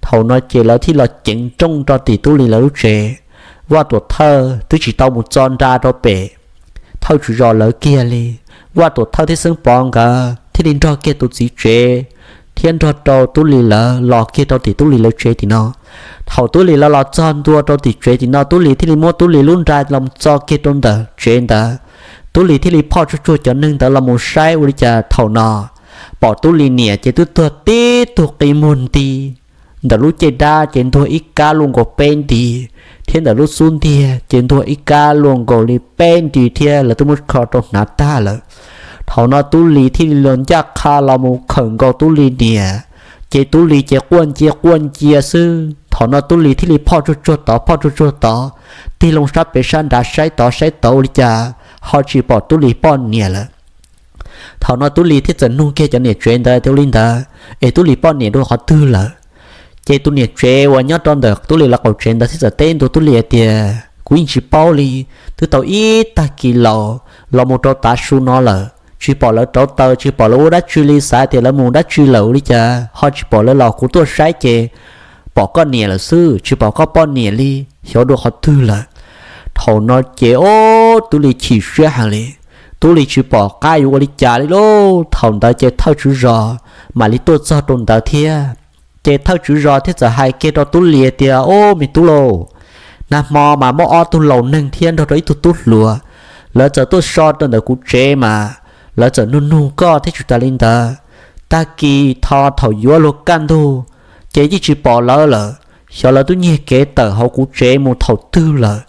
Thaum no ces lawv thiaj los ceev nrooj rau tim Tub Lis lawv lub tsev. Vaj Tuam Thawj twb tsis tau mus txo nra rau pem thawj tswv zos lawv kiag li. Vaj Tuam Thawj thiab Xeeb Pov nkawd thiaj li nrog kiag tus txiv tsev thiab nrog rau Tub Lis lawv los kiag rau tim Tub Lis lawv tsev tim no. Thaum Tub Lis lawv los txog ntua rau tim tsev tim no, Tub Lis thiaj li muab Tub Lis lub nra los txo kiag rau ntawm tsev ntawd. Tub Lis thiaj li phoj tsuag tsuag cov neeg ntawd los mus saib ua li cas thaum no pom Tub Lis niam ces twb tuag tib tug qi muag nti ntawm lub caj dab ces ntuag ib kab luaj nkaus peb nti, thiab ntawm lub xub ntiag ces ntuag ib kab luaj nkaus li peb nti thiab lawv twb muab kho rau hnav tag lawm. Thaum no Tub Lis thiaj li los ncaj qha los mus khawm nkaus Tub Lis niam, ces Tub Lis ces quaj ncia quaj ncia xwb. Thaum no Tub Lis thiaj li phoj tsuag tsuag tod phoj tsuag tsuag tod, tig loo sab pem sab nrad saib tod saib tod ua li cas ho tsis pom Tub Lis poj niam lawm. Thaum no Tub Lis thiaj txawm nug kiag cov niam tsev ntawd tias ua li ntawd es Tub Lis poj niam dua qhov twg lawm. Ces tus niam tsev uas nyob rau ntawm Tub Lis lawv qaum tsev ntawd thiaj txawm teb ntua Tub Lis hais tias kuv yeej tsis paub li, twb tau ib tag kis laus los mus rau tav su no lawm tsis pom lawv rauv taws tsis pom lawv ua dab tsi li, xav tias lawv mus dab tsi lawm ua li cas ho tsis pom lawv los, kuv tuaj saib ces pom koj niam lawm xwb tsis pom koj poj niam li, xyov dua qhov twg lawm. Thaum no ces ob Tub Lis chim siab heev li, Tub Lis tsis pom qab yuav ua li cas li lauj. Thaum ntawd ces thawj tswv zos mam li tuaj txog rau ntawd thiab. Ces thawj tswv zos thiaj txawm hais kiag rau Tub Lis tias ob me tub lauj, nag hmo mas muaj ob tug laus neeg thiab nrog rau ib tug tub hluas, lawv txawm tuaj so rau ntawm kuv tsev mas lawv txawm nug nug koj thiab tsis tas li ntawd, tag kis tho thaum yuav luag kaj ntug ces yeej tsis pom lawv lawm, xyov lawv twb nyiag kev tawm hauv kuv tsev mus thaum twg lawm.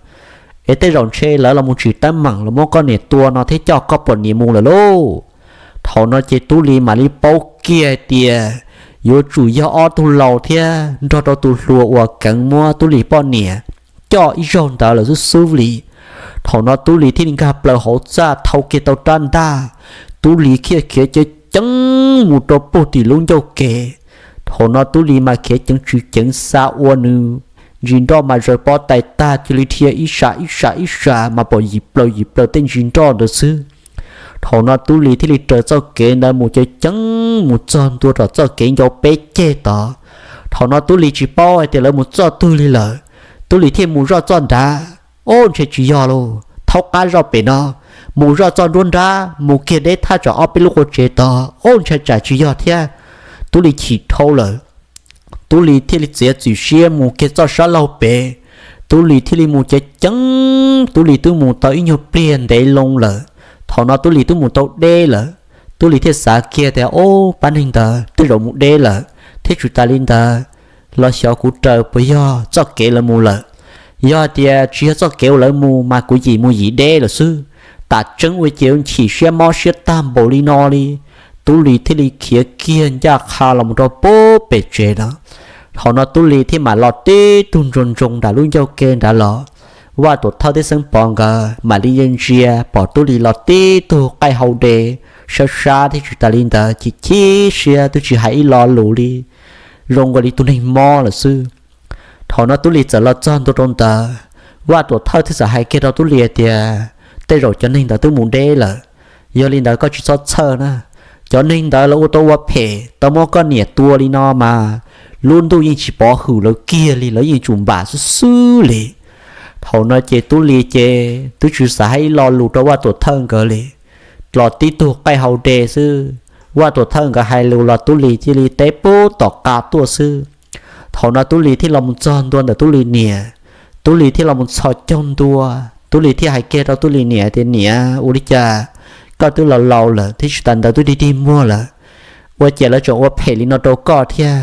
Es tej zaum ntshe lawv los mus tsim teeb meem los muab koj niam tua no thiab coj koj poj niam mus lawm lauj. Thaum no ces Tub Lis mam li paub kiag hais tias yuav tsum yog ob tug laus thiab nrog rau tus hluas uas keev muab Tub Lis poj niam coj ib zaug ntawd lawm xwb xwb li. Thaum no Tub Lis thiaj li nkag plaws hauv txaj thau kiag tau rab ntaj, Tub Lis thiaj khiav ceev ceev mus rau puag tim lub ncauj kev. Thaum no Tub Lis mas khiav ceev tsis ceev xa ua nws ntsis nroj mas zaws pob tais tag cia li dhia ib sab ib sab ib sab mas pom yim plaws yim plaws tej ntsis nroj ntawd xwb. Thaum no Tub Lis thiaj li raws txoj kev ntawd mus ceev ceev mus txog ntua rau txoj kev ncau peb ceg tod. Thaum no Tub Lis tsis paub hais tias lawv mus txoj twg li lawm, Tub Lis thiaj mus zoj txoj nrad, ob ntshe tsis yog lauj, thaub qab zoj pem no, mus zoj txoj nruab nrab mus kiag deb thaj tsam ob peb lub qua tsev tod, ob ntshe tsam tsis yog thiab. Tub Lis chim dhau lawm, Tub Lis thiaj li txiav txim siab mus kiag txoj sab laug pem. Tub Lis thiaj li mus ceev ceev, Tub Lis twb mus tau ib nyuag pliag ntev loo lawm. Thaum no Tub Lis twb mus tau deb lawm, Tub Lis thiaj xav kiag tias ob pab neeg ntawd tej zaum mus deb lawm thiab tsis tas li ntawd los xyov kuv raws puas yog txoj kev lawv mus lawm. Yog hais tias tsis yog txoj kev uas lawv mus mas kuv yim mus yim deb lawm xwb. Tam tseeb ua cas chim siab mob siab tag npaum li no li. Tub Lis thiaj li khiav kiag ncaj qha los mus rau puag pem tsev no. Thaum no Tub Lis thiaj mam los tib tug ntsoog ntsoog nram lub ncauj kev nrad los. Vaj Tuam Thawj thiab Xeeb Pov nkawd mam li ntsia pom Tub Lis los tib tug qaij hau de, sab sab thiab tsis tas li ntawd chim chim siab twb tsis hais ib lo lus li, zoo nkaus li tus neeg mob lawm xwb. Thaum no Tub Lis txawm los txog ntua rau ntawd, Vaj Tuam Thawj thiaj txawm hais kiag rau Tub Lis tias tej zaum cov neeg ntawd twb mus deb lawm, yog li ntawd koj tsis txhob txhawj na. Cov neeg ntawd lawv ua tau ua phem tau muab koj niam tua li no mas lub ntuj yeej tsis pov hwm lawv kiag li, lawv yeej tsum npam xwb xwb li. Thaum no ces Tub Lis ces twb tsis xav hais ib lo lus rau Vaj Tuam Thawj nkawd li, los tib tug qaij hau de xwb. Vaj Tuam Thawj nkawd hais lus los Tub Lis cia li teb pub tom qab tuaj xwb. Thaum no Tub Lis thiaj los mus txog ntua ntawm Tub Lis niam, Tub Lis thiaj los mus txhos caug ntua. Tub Lis thiaj hais kiag rau Tub Lis niam tias niam, ua li cas koj twb laus laus lawm thiab tsis tas ntawd twb dig dig muag lawm, ua cas lawv tseem ua phem li no rau koj thiab?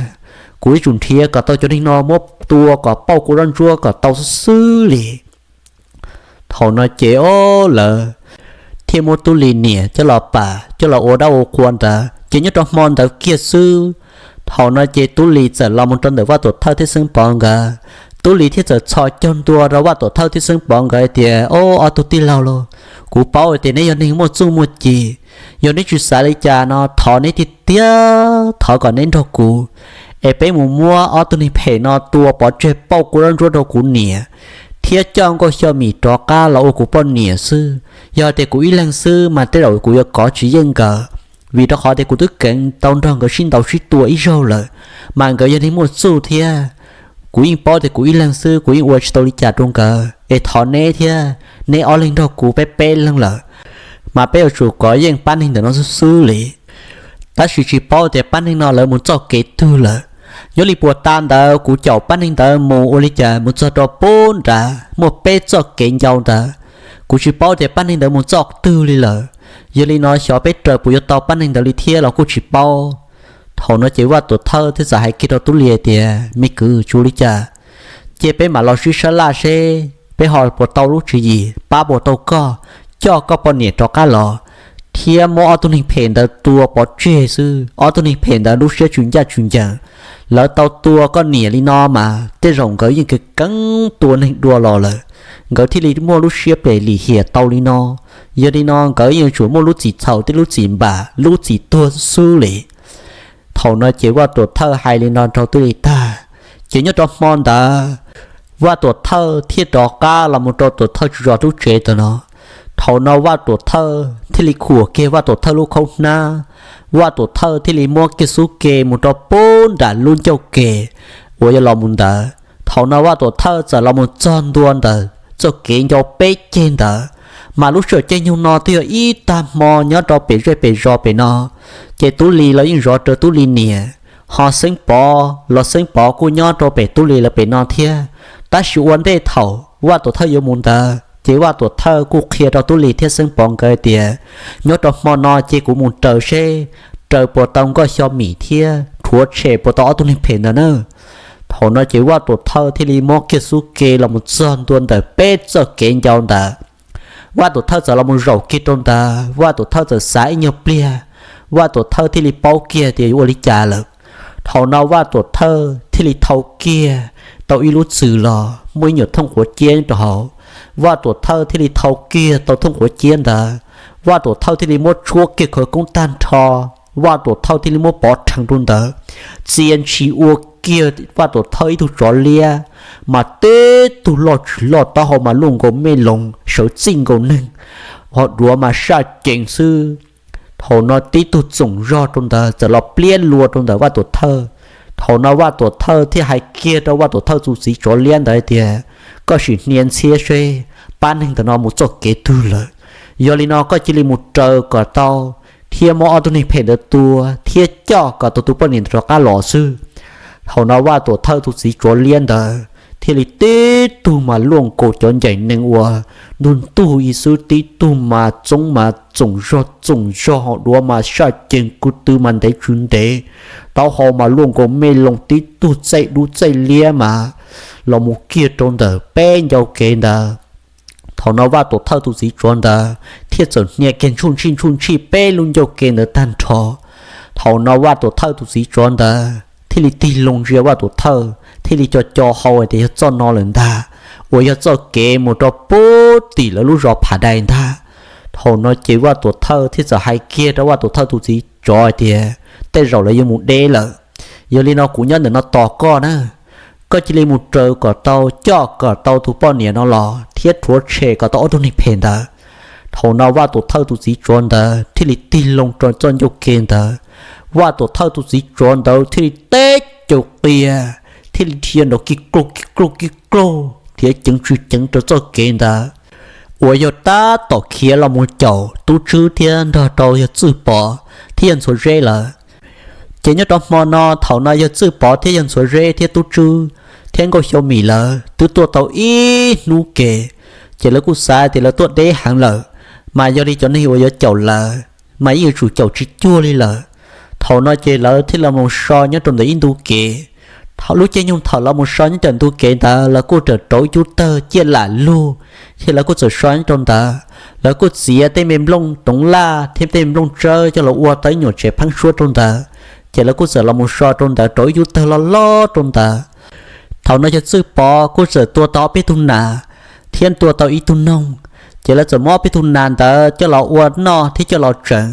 Kuv ib tsum nrhiav kom tau cov neeg no muab tua kom pauj kuv zaj ntsuab kom tau xwb xwb li. Thaum no ces ob lawv thiaj muab Tub Lis niam coj los pam coj los ua dab ua qhua ntawd ces nyob rau hmo ntawd kiag xwb. Thaum no ces Tub Lis txawm los mus rau ntawm Vaj Tuam Thawj thiab Xeeb Pov nkawd, Tub Lis thiaj txawm txhos caug ntua rau Vaj Tuam Thawj thiab Xeeb Pov nkawd tias ob ob tug tij laug lauj, kuv paub tias neb yog neeg muaj txuj muaj ci, yog neb tsis xav li cas no thov neb tiag tiag thov kom neb nrog kuv es peb mus muab ob tug neeg phem no tua pov tseg pauj kuv zaj ntsuab rau kuv niam thiab coj Nkauj Xyo Mim rov qab los ua kuv poj niam xwb. Yog tias kuv ib leeg xwb mas tej zaum kuv yuav kov tsis yeej nkawd, vim rau qhov tias kuv twb keev tau nrog nkawd sib ntaus sib tua ib zaug lawm, mas nkawd yog neeg muaj txuj thiab. Kuv yeej paub tias kuv ib leeg xwb kuv yeej ua tsis tau li cas rau nkawd, es thov neb thiab, neb ob leeg nrog kuv peb peb leeg lawm, mas peb yuav tsum kov yeej pab neeg ntawm no xwb xwb li. Tab sis tsis paub tias pab neeg no lawv mus txoj kev twg lawm. Nyob li puag ta ntawd kuv caum pab neeg ntawd mus ua li cas mus txog rau puag nrad muaj peb txoj kev ncau ntawd, kuv tsis paub tias pab neeg ntawd mus txoj twg li lawm. Yog li no xyov peb raws puas yuav tau pab neeg ntawd li thiab los kuj tsis paub. Thaum no ces Vaj Tuam Thawj thiaj txawm hais kiag rau Tub Lis tias me kwv, tsis ua li cas, Cia peb mam los sib sab laj seb peb ho puas tau lub tswv yim, pab puas tau koj, coj koj poj niam rov qab los, thiab muab ob tug neeg phem ntawd tua pov tseg xwb. Ob tug neeg phem ntawd lub siab tsw ncaj tsw ncees, lawv tau tua koj niam li no mas tej zaum nkawd yeej keev keev tua neeg dua los lawm, nkawd thiaj li muaj lub siab phem lim hiam tau li no. Yog li no nkawd yeej yuav tsum muaj lub txim txhaum thiab lub txim npam lub txim tuag xwb li. Thaum no ces Vaj Tuam Thawj hais li no rau Tub Lis tag, ces nyob rau hmo ntawd Vaj Tuam Thawj thiaj rov qab los mus rau Tuam Thawj tswv zos lub tsev tau no. Thaum no Vaj Tuam Thawj thiaj li khuam kiag Vaj Tuam Thawj lub khaub hnab, Vaj Tuam Thawj thiaj li muab kiag xub ke mus rau pub nram lub ncauj ke uas yuav los mus ntawd. Thaum no Vaj Tuam Thawj txawm los mus txog ntua ntawm txoj kev ncau peb ceg ntawd, mas lub sij hawm caij nyoog no twb yog ib tag hmo nyob rau pem zej pem zos pem no, ces Tub Lis los yeej zov rawv Tub Lis niam, ho Xeeb Pov los Xeeb Pov kuj nyob rau pem Tub Lis lawv pem no thiab. Tab sis ua ntej thaum Vaj Tuam Thawj yuav mus ntawd ces Vaj Tuam Thawj kuj qhia rau Tub Lis thiab Xeeb Pov nkawd tias, nyob rau hmo no ces kuv mus raws seb raws puas tau Nkauj Xyo Mim thiab rhuav tshem puas tau ob tug neeg phem ntawd na. Thaum no ces Vaj Tuam Thawj thiaj li muab kiag xub ke los mus txog ntua ntawm peb txoj kev ncau ntawd. Vaj Tuam Thawj txawm los mus zaum kiag rau ntawd, Vaj Tuam Thawj txawm xav ib nyuag pliag, Vaj Tuam Thawj thiaj li paub kiag tias yuav ua li cas lawm. Thaum no Vaj Tuam Thawj thiaj li thau kiag tau ib lub txwm los muaj ib nyuag thooj quav ciab rau hauv. Vaj Tuam Thawj thiaj li thau kiag tau thooj quav ciab ntawd, Vaj Tuam Thawj thiaj li muab tshuab kiag khawv koob tag nrho, Vaj Tuam Thawj thiaj li muab pov rhees rau ntawd, txia ntshis ua kiag Vaj Tuam Thawj ib tug tsov liab, mas tib tug loj tshwm loj taub hau mas luaj nkaus me loos sawv txij nkaus neeg, ho duav mas saj cees xwb. Thaum no tib tug txoom zog rau ntawd txawm los pliab lua rau ntawm Vaj Tuam Thawj. Thaum no Vaj Tuam Thawj thiaj hais kiag rau Vaj Tuam Thawj tus txiv tsov liab ntawd tias, koj sim hnia ntxhiab seb pab neeg ntawm no mus txoj kev twg lawm. Yog li no koj cia li mus raws kom tau thiab muab ob tug neeg phem ntawd tua thiab coj kom tau tus poj niam ntawd rov qab los xwb. Thaum no Vaj Tuam Thawj tus txiv tsov liab ntawd thiaj li tib tug mas luaj nkaus cov ncaim nees uas ntug ntug ib xwb, tib tug mas txoob mas txoom zog txoom zog, ho duav mas saj cees, ko tw mas ntev tsw ntev, taub hau mas luaj nkaus me loos, tib tug txaij dub txaij liab mas los mus kiag rau ntawm peb ncauj kev ntawd. Thaum no Vaj Tuam Thawj tus txiv tsov ntawd thiaj txawm hnia kiag ntshuj ntshij ntshuj ntshij peb lub ncauj kev ntawd tag nrho. Thaum no Vaj Tuam Thawj tus txiv tsov ntawd thiaj li tig loo ntsia Vaj Tuam Thawj, thiaj li co co hau hais tias yog txoj no lawm ntag, uas yog txoj kev mus rau pub tim lawv lub zos Pham Dais ntag. Thaum no ces Vaj Tuam Thawj thiaj txawm hais kiag rau Vaj Tuam Thawj tus txiv tsov hais tias, tej zaum lawv yuav mus deb lawm, yog li no kuv nyob ntawm no tos koj na. Koj cia li mus raws kom tau, coj kom tau tus poj niam no los thiab rhuav tshem kom tau ob tug neeg phem ntawd. Thaum no Vaj Tuam Thawj tus txiv tsov ntawd thiaj li tig loo rau txoj ncauj kev ntawd. Vaj Tuam Thawj tus txiv tsov ntawd thiaj li teb caug qia, thiaj li dhia nrov kig klauj kig klauj kig klauj thiab ceev tsw ceev rau txoj kev ntawd, uas yog tab tom khiav los mus caum Tub Tswb thiab nrog rau Yawg Txwj Pov thiab Yawg Ntxhuav Zeb lawm. Ces nyob rau hmo no, thaum no Yawg Txwj Pov thiab Yawg Ntxhuav Zeb thiab Tub Tswb thiab Nkauj Xyo Mim lawv twb tuaj tau ib hnub ke, ces lawv kuj xav tias lawv tuaj deb heev lawm, mas yog li cov neeg uas yuav caum lawv mas yeej yuav tsum caum tsis cuag li lawm. Thaum no ces lawv thiaj los mus so nyob rau ntawm ib ntu kev. Thaum lub caij nyoog thaum los mus so nyob rau ntu kev ntawd, lawv kuj rawm rau ib cub tawg ciaj lam lug, ces lawv kuj txawm so nyob rau ntawd. Lawv kuj txiav tej me nplooj toov laj thiab tej me nplooj tsawb coj los ua tau ib nyuam tsev pheeb suab rau ntawd, ces lawv kuj txawm los mus so rau ntawd rau ib cub tawg loj loj rau ntawd. Thaum no Yawg Txwj Pov kuj txawm tua tau ob peb tug nas thiab tua tau ib tug noog, ces lawv txawm muab ob peb tug nas ntawd coj los ua noj thiab coj los tseev,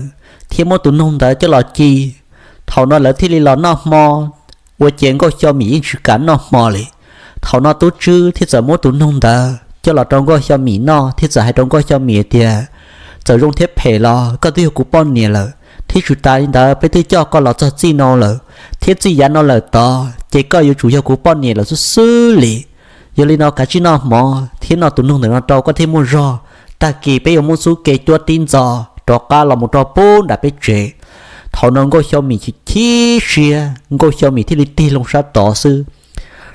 thiab muab tus noog ntawd coj los ci. Thaum no lawv thiaj li los noj hmo, ua ces Nkauj Xyo Mim yeej tsis kam noj hmo li. Thaum no Tub Tswb thiaj txawm muab tus noog ntawd coj los rau Nkauj Xyo Mim noj thiab txawm hais rau Nkauj Xyo Mim tias, txawm zoo thiab phem los koj twb yog kuv poj niam lawm, thiab tsis tas li ntawd peb twb coj koj los txog txij no lawm, thiab txij yav no lawm tod ces koj yuav tsum yog kuv poj niam lawm xwb xwb li. Yog li no kav tsij noj mov thiab noj tus noog ntawm no rau koj thiaj muaj zog. Tag kis peb yuav muab xub ke cuab tib ntxo rov qab los mus rau pub nram peb tsev. Thaum no Nkauj Xyo Mim chim chim siab, Nkauj Xyo Mim thiaj li tig loo sab tod xwb.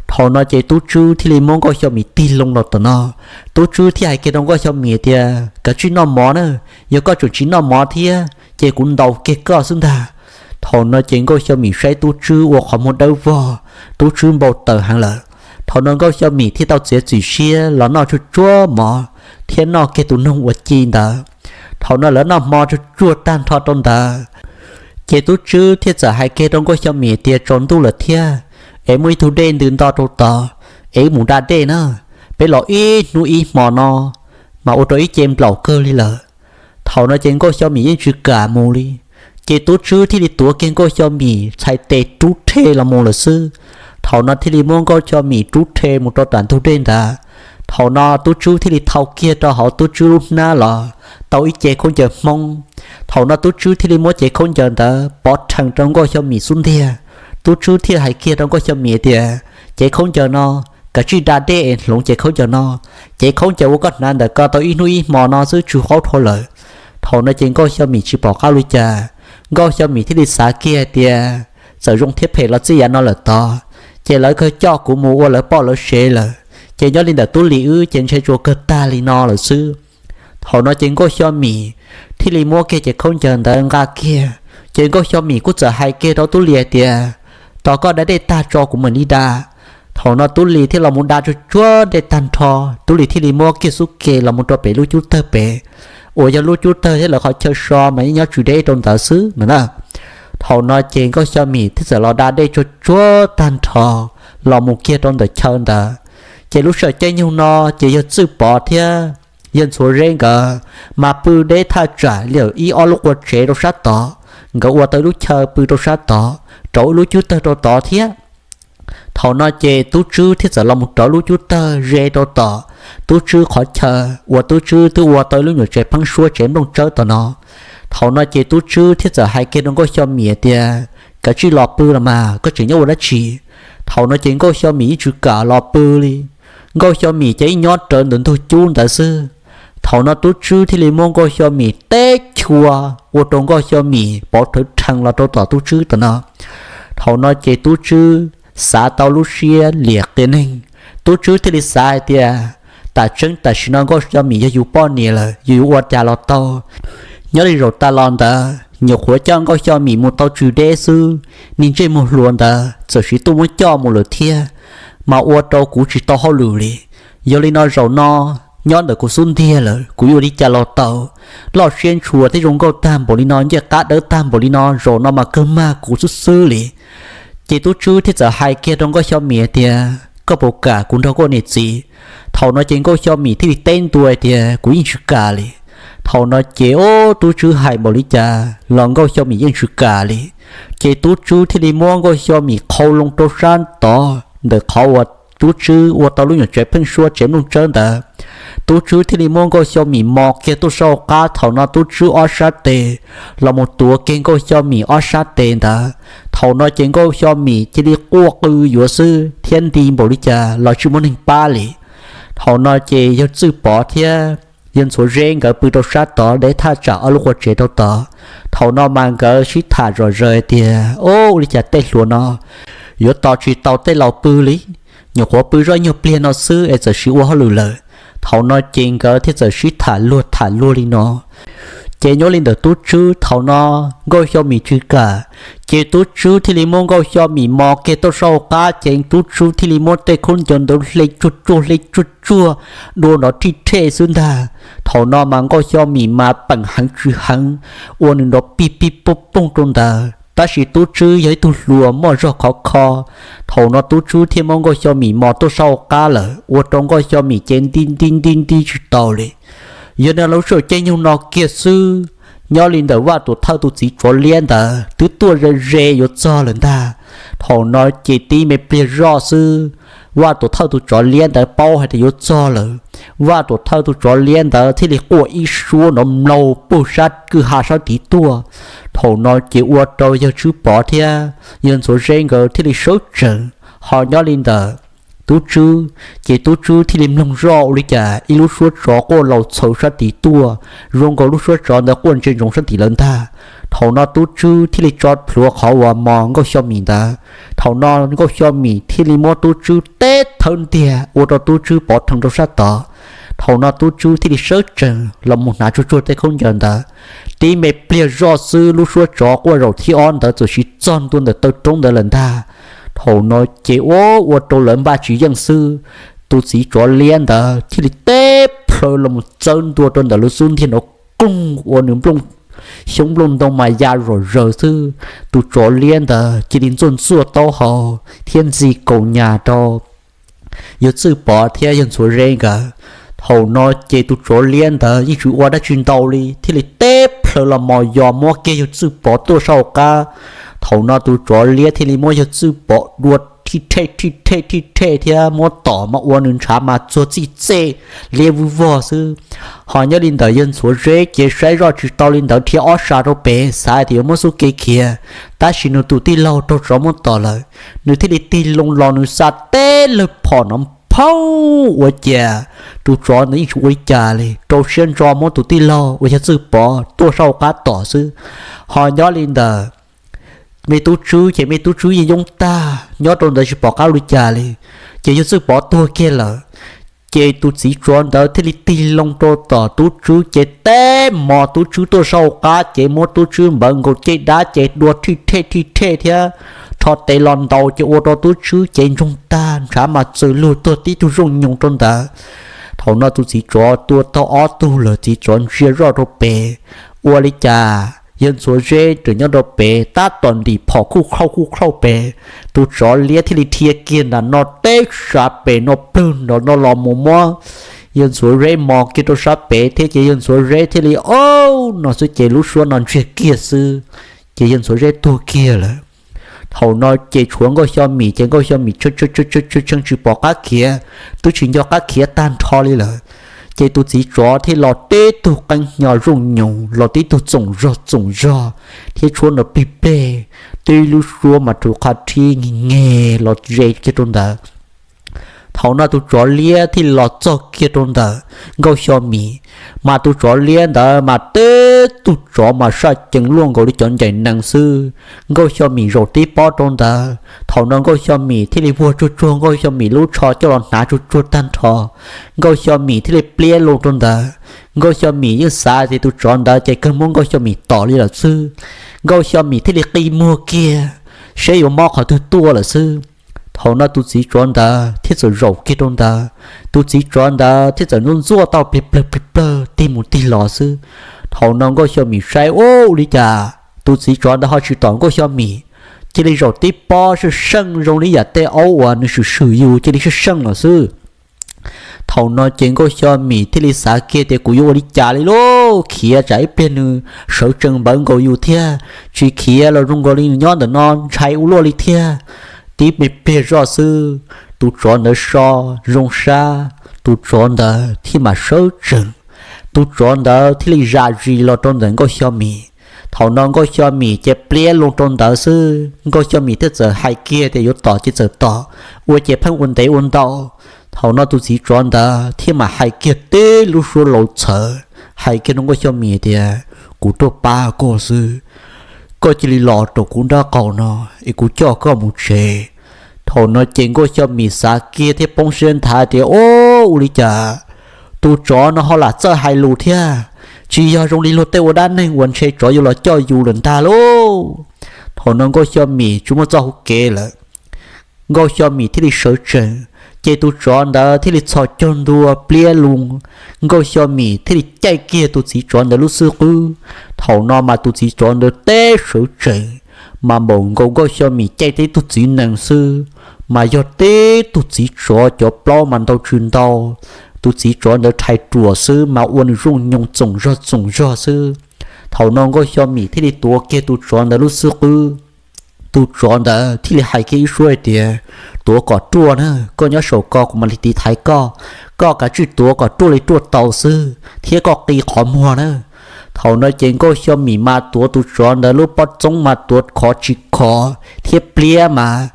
Thaum no ces Tub Tswb thiaj li muab Nkauj Xyo Mim tig loo los tom no. Tub Tswb thiaj hais kiag rau Nkauj Xyo Mim tias, kav tsij noj mov na, yog koj tseem tsis noj mov thiab ces kuv ntaus kiag koj xwb ntag. Thaum no ces Nkauj Xyo Mim saib Tub Tswb ua qhov muag dawb vog, Tub Tswb npau taws heev lawm. Thaum no Nkauj Xyo Mim thiaj tau txiav txim siab los noj tsuag tsuag mov thiab noj kiag tus noog uas ci ntawd. Thaum no lawv noj hmo tsuag tsuag tag nrho rau ntawd, ces Tub Tswb thiaj txawm hais kiag rau Nkauj Xyo Mim tias, Tsaus ntuj lawm thiab, es muaj ib tug dej ntws nto rau tod, es wb mus da dej na, peb los ib hnub ib hmo no mas ua rau ib ce nplaum kawg li lawm. Thaum no ces Nkauj Xyo Mim yeej tsis kam mus li, ces Tub Tswb thiaj li tuav kiag Nkauj Xyo Mim txhais tes rub rhe los mus lawm xwb. Thaum no thiaj li muab Nkauj Xyo Mim rub rhe mus rau tom ntug dej ntawd. Thaum no Tub Tswb thiaj li thau kiag rau hauv Tub Tswb lub hnab los tau ib ce khaub ncaws Hmoob. Thaum no Tub Tswb thiaj li muab cev khaub ncaws ntawd pov rhees rau Nkauj Xyo Mim xub ntiag. Tub Tswb thiaj hais kiag rau Nkauj Xyo Mim tias, Cev khaub ncaws no, kav tsij da dej es hloov cev khaub ncaws no. Cev khaub ncaws uas koj hnav ntawm ko tau ib hnub ib hmo no xwb tsw qaub dhau lawm. Thaum no ces Nkauj Xyo Mim tsis pom qab ua li cas, Nkauj Xyo Mim thiaj li xav kiag tias, Txawm zoo thiab phem los txij yav no lawm tod, ces lawv kawg coj kuv mus ua lawv poj lawv sev lawm, ces nyob li ntawm Tub Lis wb ces ntshe tsuas kawg tag li no lawm xwb. Thaum no ces Nkauj Xyo Mim thiaj li muab kiag cev khaub ncaws ntawd nqa kiag, ces Nkauj Xyo Mim kuj txawm hais kiag rau Tub Lis hais tias, Tos koj da dej tag tso kuv mam li da. Thaum no Tub Lis thiaj los mus da tsuag tsuag dej tag nrho, Tub Lis thiaj li muab kiag xub ke los mus rau pem lub cub tawg pem, uas yog lub cub tawg thiab lawv qhov chaw so mas yeej nyob tsw deb rau ntawd xwb no na. Thaum no ces Nkauj Xyo Mim thiaj txawm los da dej tsuag tsuag tag nrho los mus kiag rau ntawm chaw ntawd. Ces lub sij hawm caij nyoog no ces yawg Txwj Pov thiab yawg Ntxhuav Zeb nkawd mas pw deb thaj tsam li ib ob lub qua tsev rau sab tod, nkawd ua tau ib lub chaw pw rau sab tod, rauv ib lub cub tawg rau tod thiab. Thaum no ces Tub Tswb thiaj txawm los mus rauv lub cub tawg ze rau tom Tub Tswb qhov chaw uas Tub Tswb twb ua tau ib lub nyuam tsev pheeb suab tsev nplooj tsawb tom no. Thaum no ces Tub Tswb thiaj txawm hais kiag rau Nkauj Xyo Mim tias, Kav tsij los pw los mas, koj tseem nyob ua dab tsi? Thaum no ces Nkauj Xyo Mim yeej tsis kam los pw li. Nkauj Xyo Mim ces yeej nyob rawv ntawm ntug cub ntawd xwb. Thaum no Tub Tswb thiaj li muab Nkauj Xyo Mim teb chua, ua rau Nkauj Xyo Mim pov rhawv rhees los rau tom Tub Tswb tom no. Thaum no ces Tub Tswb xav tau lub siab liam qias neeg, Tub Tswb thiaj li xav hais tias, Tam tseeb tam sim no Nkauj Xyo Mim yog yus poj niam lawm, yus yuav ua cas los tau. Nyob li zaum tas los ntawd nyuam qhuav coj Nkauj Xyo Mim mus tau tsw deb xwb, niag ntsej muag hluas ntawd txawm siv tuaj muab coj mus lawm thiab, mas ua rau kuv tsis tau hauj lwm li. Yog li no zaum no nyob ntawm kuv xub ntiag lawm, kuv yuav ua li cas los tau. Loj siab ntshua thiab zoo nkauj tag npaum li no, ncej qab dawb tag npaum li no, zaum no mas kawg mag kuv xwb xwb li. Ces Tub Tswb thiaj txawm hais kiag rau Nkauj Xyo Mim tias, Koj puas kam kuv nrog koj niam txiv? Thaum no ces Nkauj Xyo Mim thiaj li teb ntua tias, Kuv yeej tsis kam li. Thaum no ces ub, Tub Tswb hais npaum li cas los Nkauj Xyo Mim yeej tsis kam li. Ces Tub Tswb thiaj li muab Nkauj Xyo Mim qhau loo rau sab tod ntawm qhov uas Tub Tswb ua tau lub nyuam tsev pheeb suab tsev nplooj tsawb ntawd. Tub Tswb thiaj li muab Nkauj Xyo Mim mos kiag tuaj sab hauv qab. Thaum no Tub Tswb ob sab tes los mus tuav kiag Nkauj Xyo Mim ob sab tes ntawd. Thaum no ces Nkauj Xyo Mim cia li quaj qw yuav xwb thiab nti npaum li cas los tsis muaj neeg pab li. Thaum no ces yawg Txwj Pov thiab yawg Ntxhuav Zeb nkawd pw rau sab tod deb thaj tsam ob lub qua tsev rau tod. Thaum no mas nkawd sib tham zom zaws tias, Ub, ua li cas tej hluas no yuav tos tsis tau tej laus pw li, nyuam qhuav pw zoj nyuag pliag no xwb es txawm sis ua hauj lwm lawm. Thaum no ces nkawd thiaj txawm sib tham luag tham luag li no. Ces nyob li ntawm Tub Tswb thaum no Nkauj Xyo Mim tsis kam, ces Tub Tswb thiaj li muab Nkauj Xyo Mim mos kiag tuaj sab hauv qab, ces Tub Tswb thiaj li muab tej khaub ncaws ntawd hle tsuag tsuag hle tsuag tsuag dua nrov rhij rhej xwb ntag. Thaum no mas Nkauj Xyo Mim mas peem heev tsis heev, ua nws nrov pig pig pooj pooj rau ntawd, tab sis Tub Tswb yog ib tug hluas muaj zog khov kho. Thaum no Tub Tswb thiaj muab Nkauj Xyo Mim mos tuaj sab hauv qab lawm, ua rau Nkauj Xyo Mim ces nti nti nti nti tsis tau li. Yog no lub sij hawm caij nyoog no kiag xwb, nyob li ntawm Vaj Tuam Thawj tus txiv tsov liab ntawd twb tuaj ze ze yuav txog lawm ntag. Thaum no ces tib me pliag zoj xwb, Vaj Tuam Thawj tus tsov liab ntawd paub hais tias yuav txog lawm, Vaj Tuam Thawj tus tsov liab ntawd thiaj li quaj ib suab nrov mlaug puag sab kwj ha sab tid tuaj. Thaum no ces ua rau yawg Tswb Pov thiab yawg Ntxhuav Zeb nkawd thiaj li sawv tsees ho nyob li ntawm Tub Tswb, ces Tub Tswb thiaj li mloog zoj ua li cas ib lub suab tsov quaj laus txhaws sab tid tuaj, zoo nkaus lub suab tsov ntawd quaj ntsia ntsoov sab tid lawm ntag. Thaum no Tub Tswb thiaj li tso plhuav qhov uas mos Nkauj Xyo Mim ntawd. Thaum no Nkauj Xyo Mim thiaj li muab Tub Tswb teb thawb ntiag ua rau Tub Tswb pov rhees rau sab tod. Thaum no Tub Tswb thiaj li sawv tsees los mus hnav tsuag tsuag tej khaub ncaws ntawd. Tib me pliag zoj xwb lub suab tsov quaj zaum thib ob ntawd txawm sis txog ntua ntawm taw roob ntawd lawm ntag. Thaum no ces ua ua rau lawv npaj tsis yeej xwb, tus txiv tsov liab ntawd thiaj li teb plhaw los mus txawb ntua rau ntawm lub xub ntiag nrov koog ua nws xyoob nplooj ntoo mas ya zom zaws xwb. Tus tsov liab ntawd cia li ntxuaj ntxuaj taub hau thiab ntxi kaus nyas rau yawg Txwj Pov thiab yawg Ntxhuav Zeb nkawd. Thaum no ces tus tsov liab ntawd yeej tsis ua dab tsi ntau li thiaj li teb plhaw los mos yos muab kiag yawg Txwj Pov tuaj saum qab. Thaum no tus tsov liab thiaj li muab yawg Txwj Pov dua thij thej thij thej thij thej thiab muab tom mas ua nws ntshav mas txuag txij txej liab vwj vog xwb. Ho nyob li ntawm yawg Ntxhuav Zeb ces saib zoj tsis tau li ntawd dhia ob sab rau pem xav tias yuav muab xub ke khiav, tab sis nws tus tij laug raug tsov muab tom lawm, nws thiaj li tig loo los nws xa teb lawg phom no phauj ua cas tus tsov ntawd yeej tsis ua li cas li, rau siab ntso muab tus tij laug uas yog Txwj Pov tuaj saum qab tom xwb. Ho nyob li ntawm me tub tswb ces me tub tswb yeej yoob tag nyob rau ntawd tsis pom qab ua li cas li, ces yawg Txwj Pov tuag kiag lawm. Ces tus txiv tsov ntawd thiaj li tig loo rau tom tub tswb ces teb mos tub tswb tuaj saum qab ces muab tub tswb npawv nkaus caj dab ces dua thij thej thij thej thiab rho tes los ntaus ces ua rau tub tswb ces ntsoog tag ntshav mas txwm lug tuag tib tug zooj nyoos rau ntawd. Thaum no tus txiv tsov tua tau ob tug lawm, txiv tsov ntsia zoj rau pem, ua li cas yawg Ntxhuav Zeb ntawm nyob rau pem tab tom ntim phom khuj khlauj khuj khlauj pem. Tus tsov liab thiaj li dhia kiag nram no teb sab pem no plawg nrov no los mus muab yawg Ntxhuav Zeb mos kiag rau sab pem thiab ces yawg Ntxhuav Zeb thiaj li ob no xwb ces lub suab no ntsiag kiag xwb, ces yawg Ntxhuav Zeb tuag kiag lawm. Thaum no ces tshuav Nkauj Xyo Mim ces Nkauj Xyo Mim tshee tshee tshee tshee tshee tshee tsis pom qab khiav, twb tsis nco qab khiav tag nrho li lawm. Ces tus txiv tsov thiaj los tib tug qeeb hnyo zooj nyoos los tib tug txoom zog txoom zog thiab tshuab nrov plig pleg, tib lub suab mas rhuv qha rhib nyeg nyeg los ze kiag rau ntawd. Thaum no tus tsov liab thiaj los txog kiag rau ntawm Nkauj Xyo Mim, mas tus tsov liab ntawd mas tib tug tsov mas saj cees luaj nkaus li cov ncaim nees xwb. Nkauj Xyo Mim zaum tib pob rau ntawd, thaum no Nkauj Xyo Mim thiaj li vuag tsuag tsuag Nkauj Xyo Mim lub tsho coj los hnav tsuag tsuag tag nrho. Nkauj Xyo Mim thiaj li pliab loo rau ntawd. Nkauj Xyo Mim yeej xav tias tus tsov ntawd ces kawg muab Nkauj Xyo Mim tom li lawm xwb. Nkauj Xyo Mim thiaj li qi muag kiag, saib yuav mob qhov twg tuaj lawm xwb. Thaum no tus txiv tsov ntawd thiaj txawm zaum kiag rau ntawd, tus txiv tsov ntawd thiaj txawm ntxuaj ntxuaj tau plig plawg plig plawg tig mus tig los xwb. Thaum no Nkauj Xyo Mim saib ua li cas tus txiv tsov ntawd ho tsis tom Nkauj Xyo Mim, cia li zaum tib pob seej seej zoo li yam tej aub uas nws swm swm yus cia li seej seej los xwb. Thaum no ces Nkauj Xyo Mim thiaj li xav kiag tias kuv yuav ua li cas li lauj, khiav tsam ib pliag nws sawv tsees npawv nkaus yus thiab, tsis khiav los zoo nkaus li nws nyob ntawm no ntshai ua luaj li thiab. Tib me pliag zoj xwb, tus tsov ntawd so zoo sab, tus tsov ntawd thiaj mam sawv tsees. Tus tsov ntawd thiaj li zam zis los rau ntawm Nkauj Xyo Mim. Thaum no Nkauj Xyo Mim ces pliab loo rau ntawd xwb, Nkauj Xyo Mim thiaj txawm hais kiag tias yuav tom ces txawm tom, ua ces pheej ua ntev ua ntau. Thaum no tus txiv tsov ntawd thiaj mam hais kiag tib lub suab laus txhawv, hais kiag rau Nkauj Xyo Mim tias kuv tuaj pab koj xwb, koj cia li los rau kuv nraub qaum no es kuv coj koj mus tsev. Thaum no ces Nkauj Xyo Mim xav kiag thiab poob siab nthav tias ua li cas tus tsov no ho lam txawj hais lus thiab, tsis yog zoo li luag tej ua dab neeg uas ntshe tsov yuav los coj yus lawm ntag lauj. Thaum no Nkauj Xyo Mim tsis muaj txoj hauv kev lawm, Nkauj Xyo Mim thiaj li sawv tsees, ces tus tsov ntawd thiaj li txhos caug ntua pliab loo, Nkauj Xyo Mim thiaj li caij kiag tus txiv tsov ntawd lub xub qwb. Thaum no mas tus txiv tsov ntawd teb sawv tsees, mas npaum nkaus Nkauj Xyo Mim caij tib tug txiv nees xwb, mas yog tib tug txiv tsov cov plaub mas ntau tsis ntau. Tus txiv tsov ntawd rhais ruam xwb mas ua nws zooj nyoos txoom zog txoom zog xwb. Thaum no Nkauj Xyo Mim thiaj li tuav kiag tus tsov ntawd lub xub qwb. Tus tsov ntawd thiaj li hais kiag ib suab hais tias, tuav kom ruaj na, koj nyob saum ko kuv mam li tiv thaiv koj. Koj kav tsij tuav kom ruaj li ruaj tau xwb thiab koj qi qhov muag na. Thaum no ces Nkauj Xyo Mim mas tuav tus tsov ntawd lub pob txoob mas tuav khov tsis khov thiab pliab mas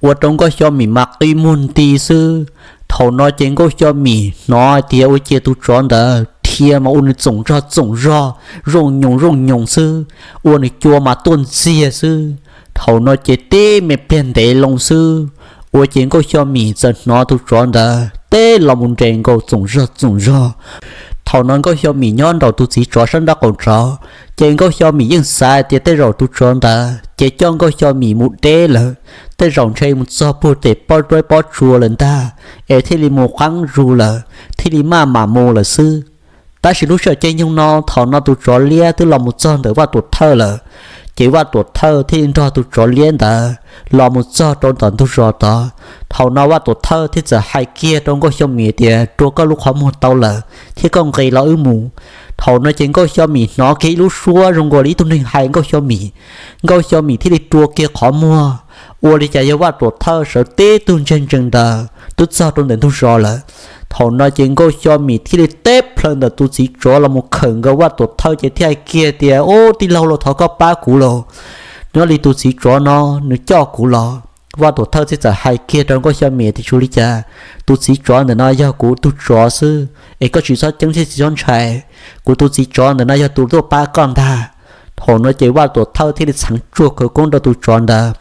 ua rau Nkauj Xyo Mim mas qi muag nti xwb. Thaum no ces Nkauj Xyo Mim hnov hais tias ua ciav tus tsov ntawd dhia mas ua nws txoom zog txoom zog, zooj nyoos zooj nyoos xwb, ua nws cua mas tuaj ntxiag xwb. Thaum no ces tib me pliag ntev loo xwb, ua ces Nkauj Xyo Mim txawm hnov tus tsov ntawd teb los mus nres nkaus txoom zog txoom zog, Thaum no Nkauj Xyo Mim nyob nraum tus txiv tsov sab nraub qaum tod, ces Nkauj Xyo Mim yeej xav tias tej zaum tus tsov ntawd ces coj Nkauj Xyo Mim mus deb lawm, tej zaum ntshe mus txog puag tim pob dluab pob tsua lawm ntag, es thiaj li mus qeeb zus lawm, thiaj li maj mam mus lawm xwb. Tab sis lub sij hawm caij nyoog no, thaum no tus tsov liab twb los mus txog ntawm Vaj Tuam Thawj lawm, ces Vaj Tuam Thawj thiaj li nrog tus tsov liab ntawd los mus txog rau ntawm ntug zos tod. Thaum no Vaj Tuam Thawj thiaj txawm hais kiag rau Nkauj Xyo Mim tias, rua koj lub qhov muag tau lawm thiab koj nqis los wb mus. Thaum no ces Nkauj Xyo Mim hnov kiag ib lub suab zoo nkaus li ib tug neeg hais Nkauj Xyo Mim. Nkauj Xyo Mim thiaj li rua kiag qhov muag, ua li cas yog Vaj Tuam Thawj sawv tib tug ntseeg ntsees ntawd twb txog rau ntawm ntug zos lawm. Thaum no ces Nkauj Xyo Mim thiaj li teb plhaw ntawm tus txiv tsov los mus khawm nkaus Vaj Tuam Thawj ces thiaj hais kiag tias, ub, tij laug lauj, thov koj pab kuv lauj, nyob li tus txiv tsov no nws coj kuv los. Vaj Tuam Thawj thiaj txawm hais kiag rau Nkauj Xyo Mim tias, tsis ua li cas, tus txiv tsov ntawm no yog kuv tug tsov xwb es koj tsis txhob ceeb thiab tsis txhob ntshai, kuv tus txiv tsov ntawm no yog tus tuaj pab koj ntag. Thaum no ces Vaj Tuam Thawj thiaj li txheev tsuag khawv koob rau tus tsov ntawd.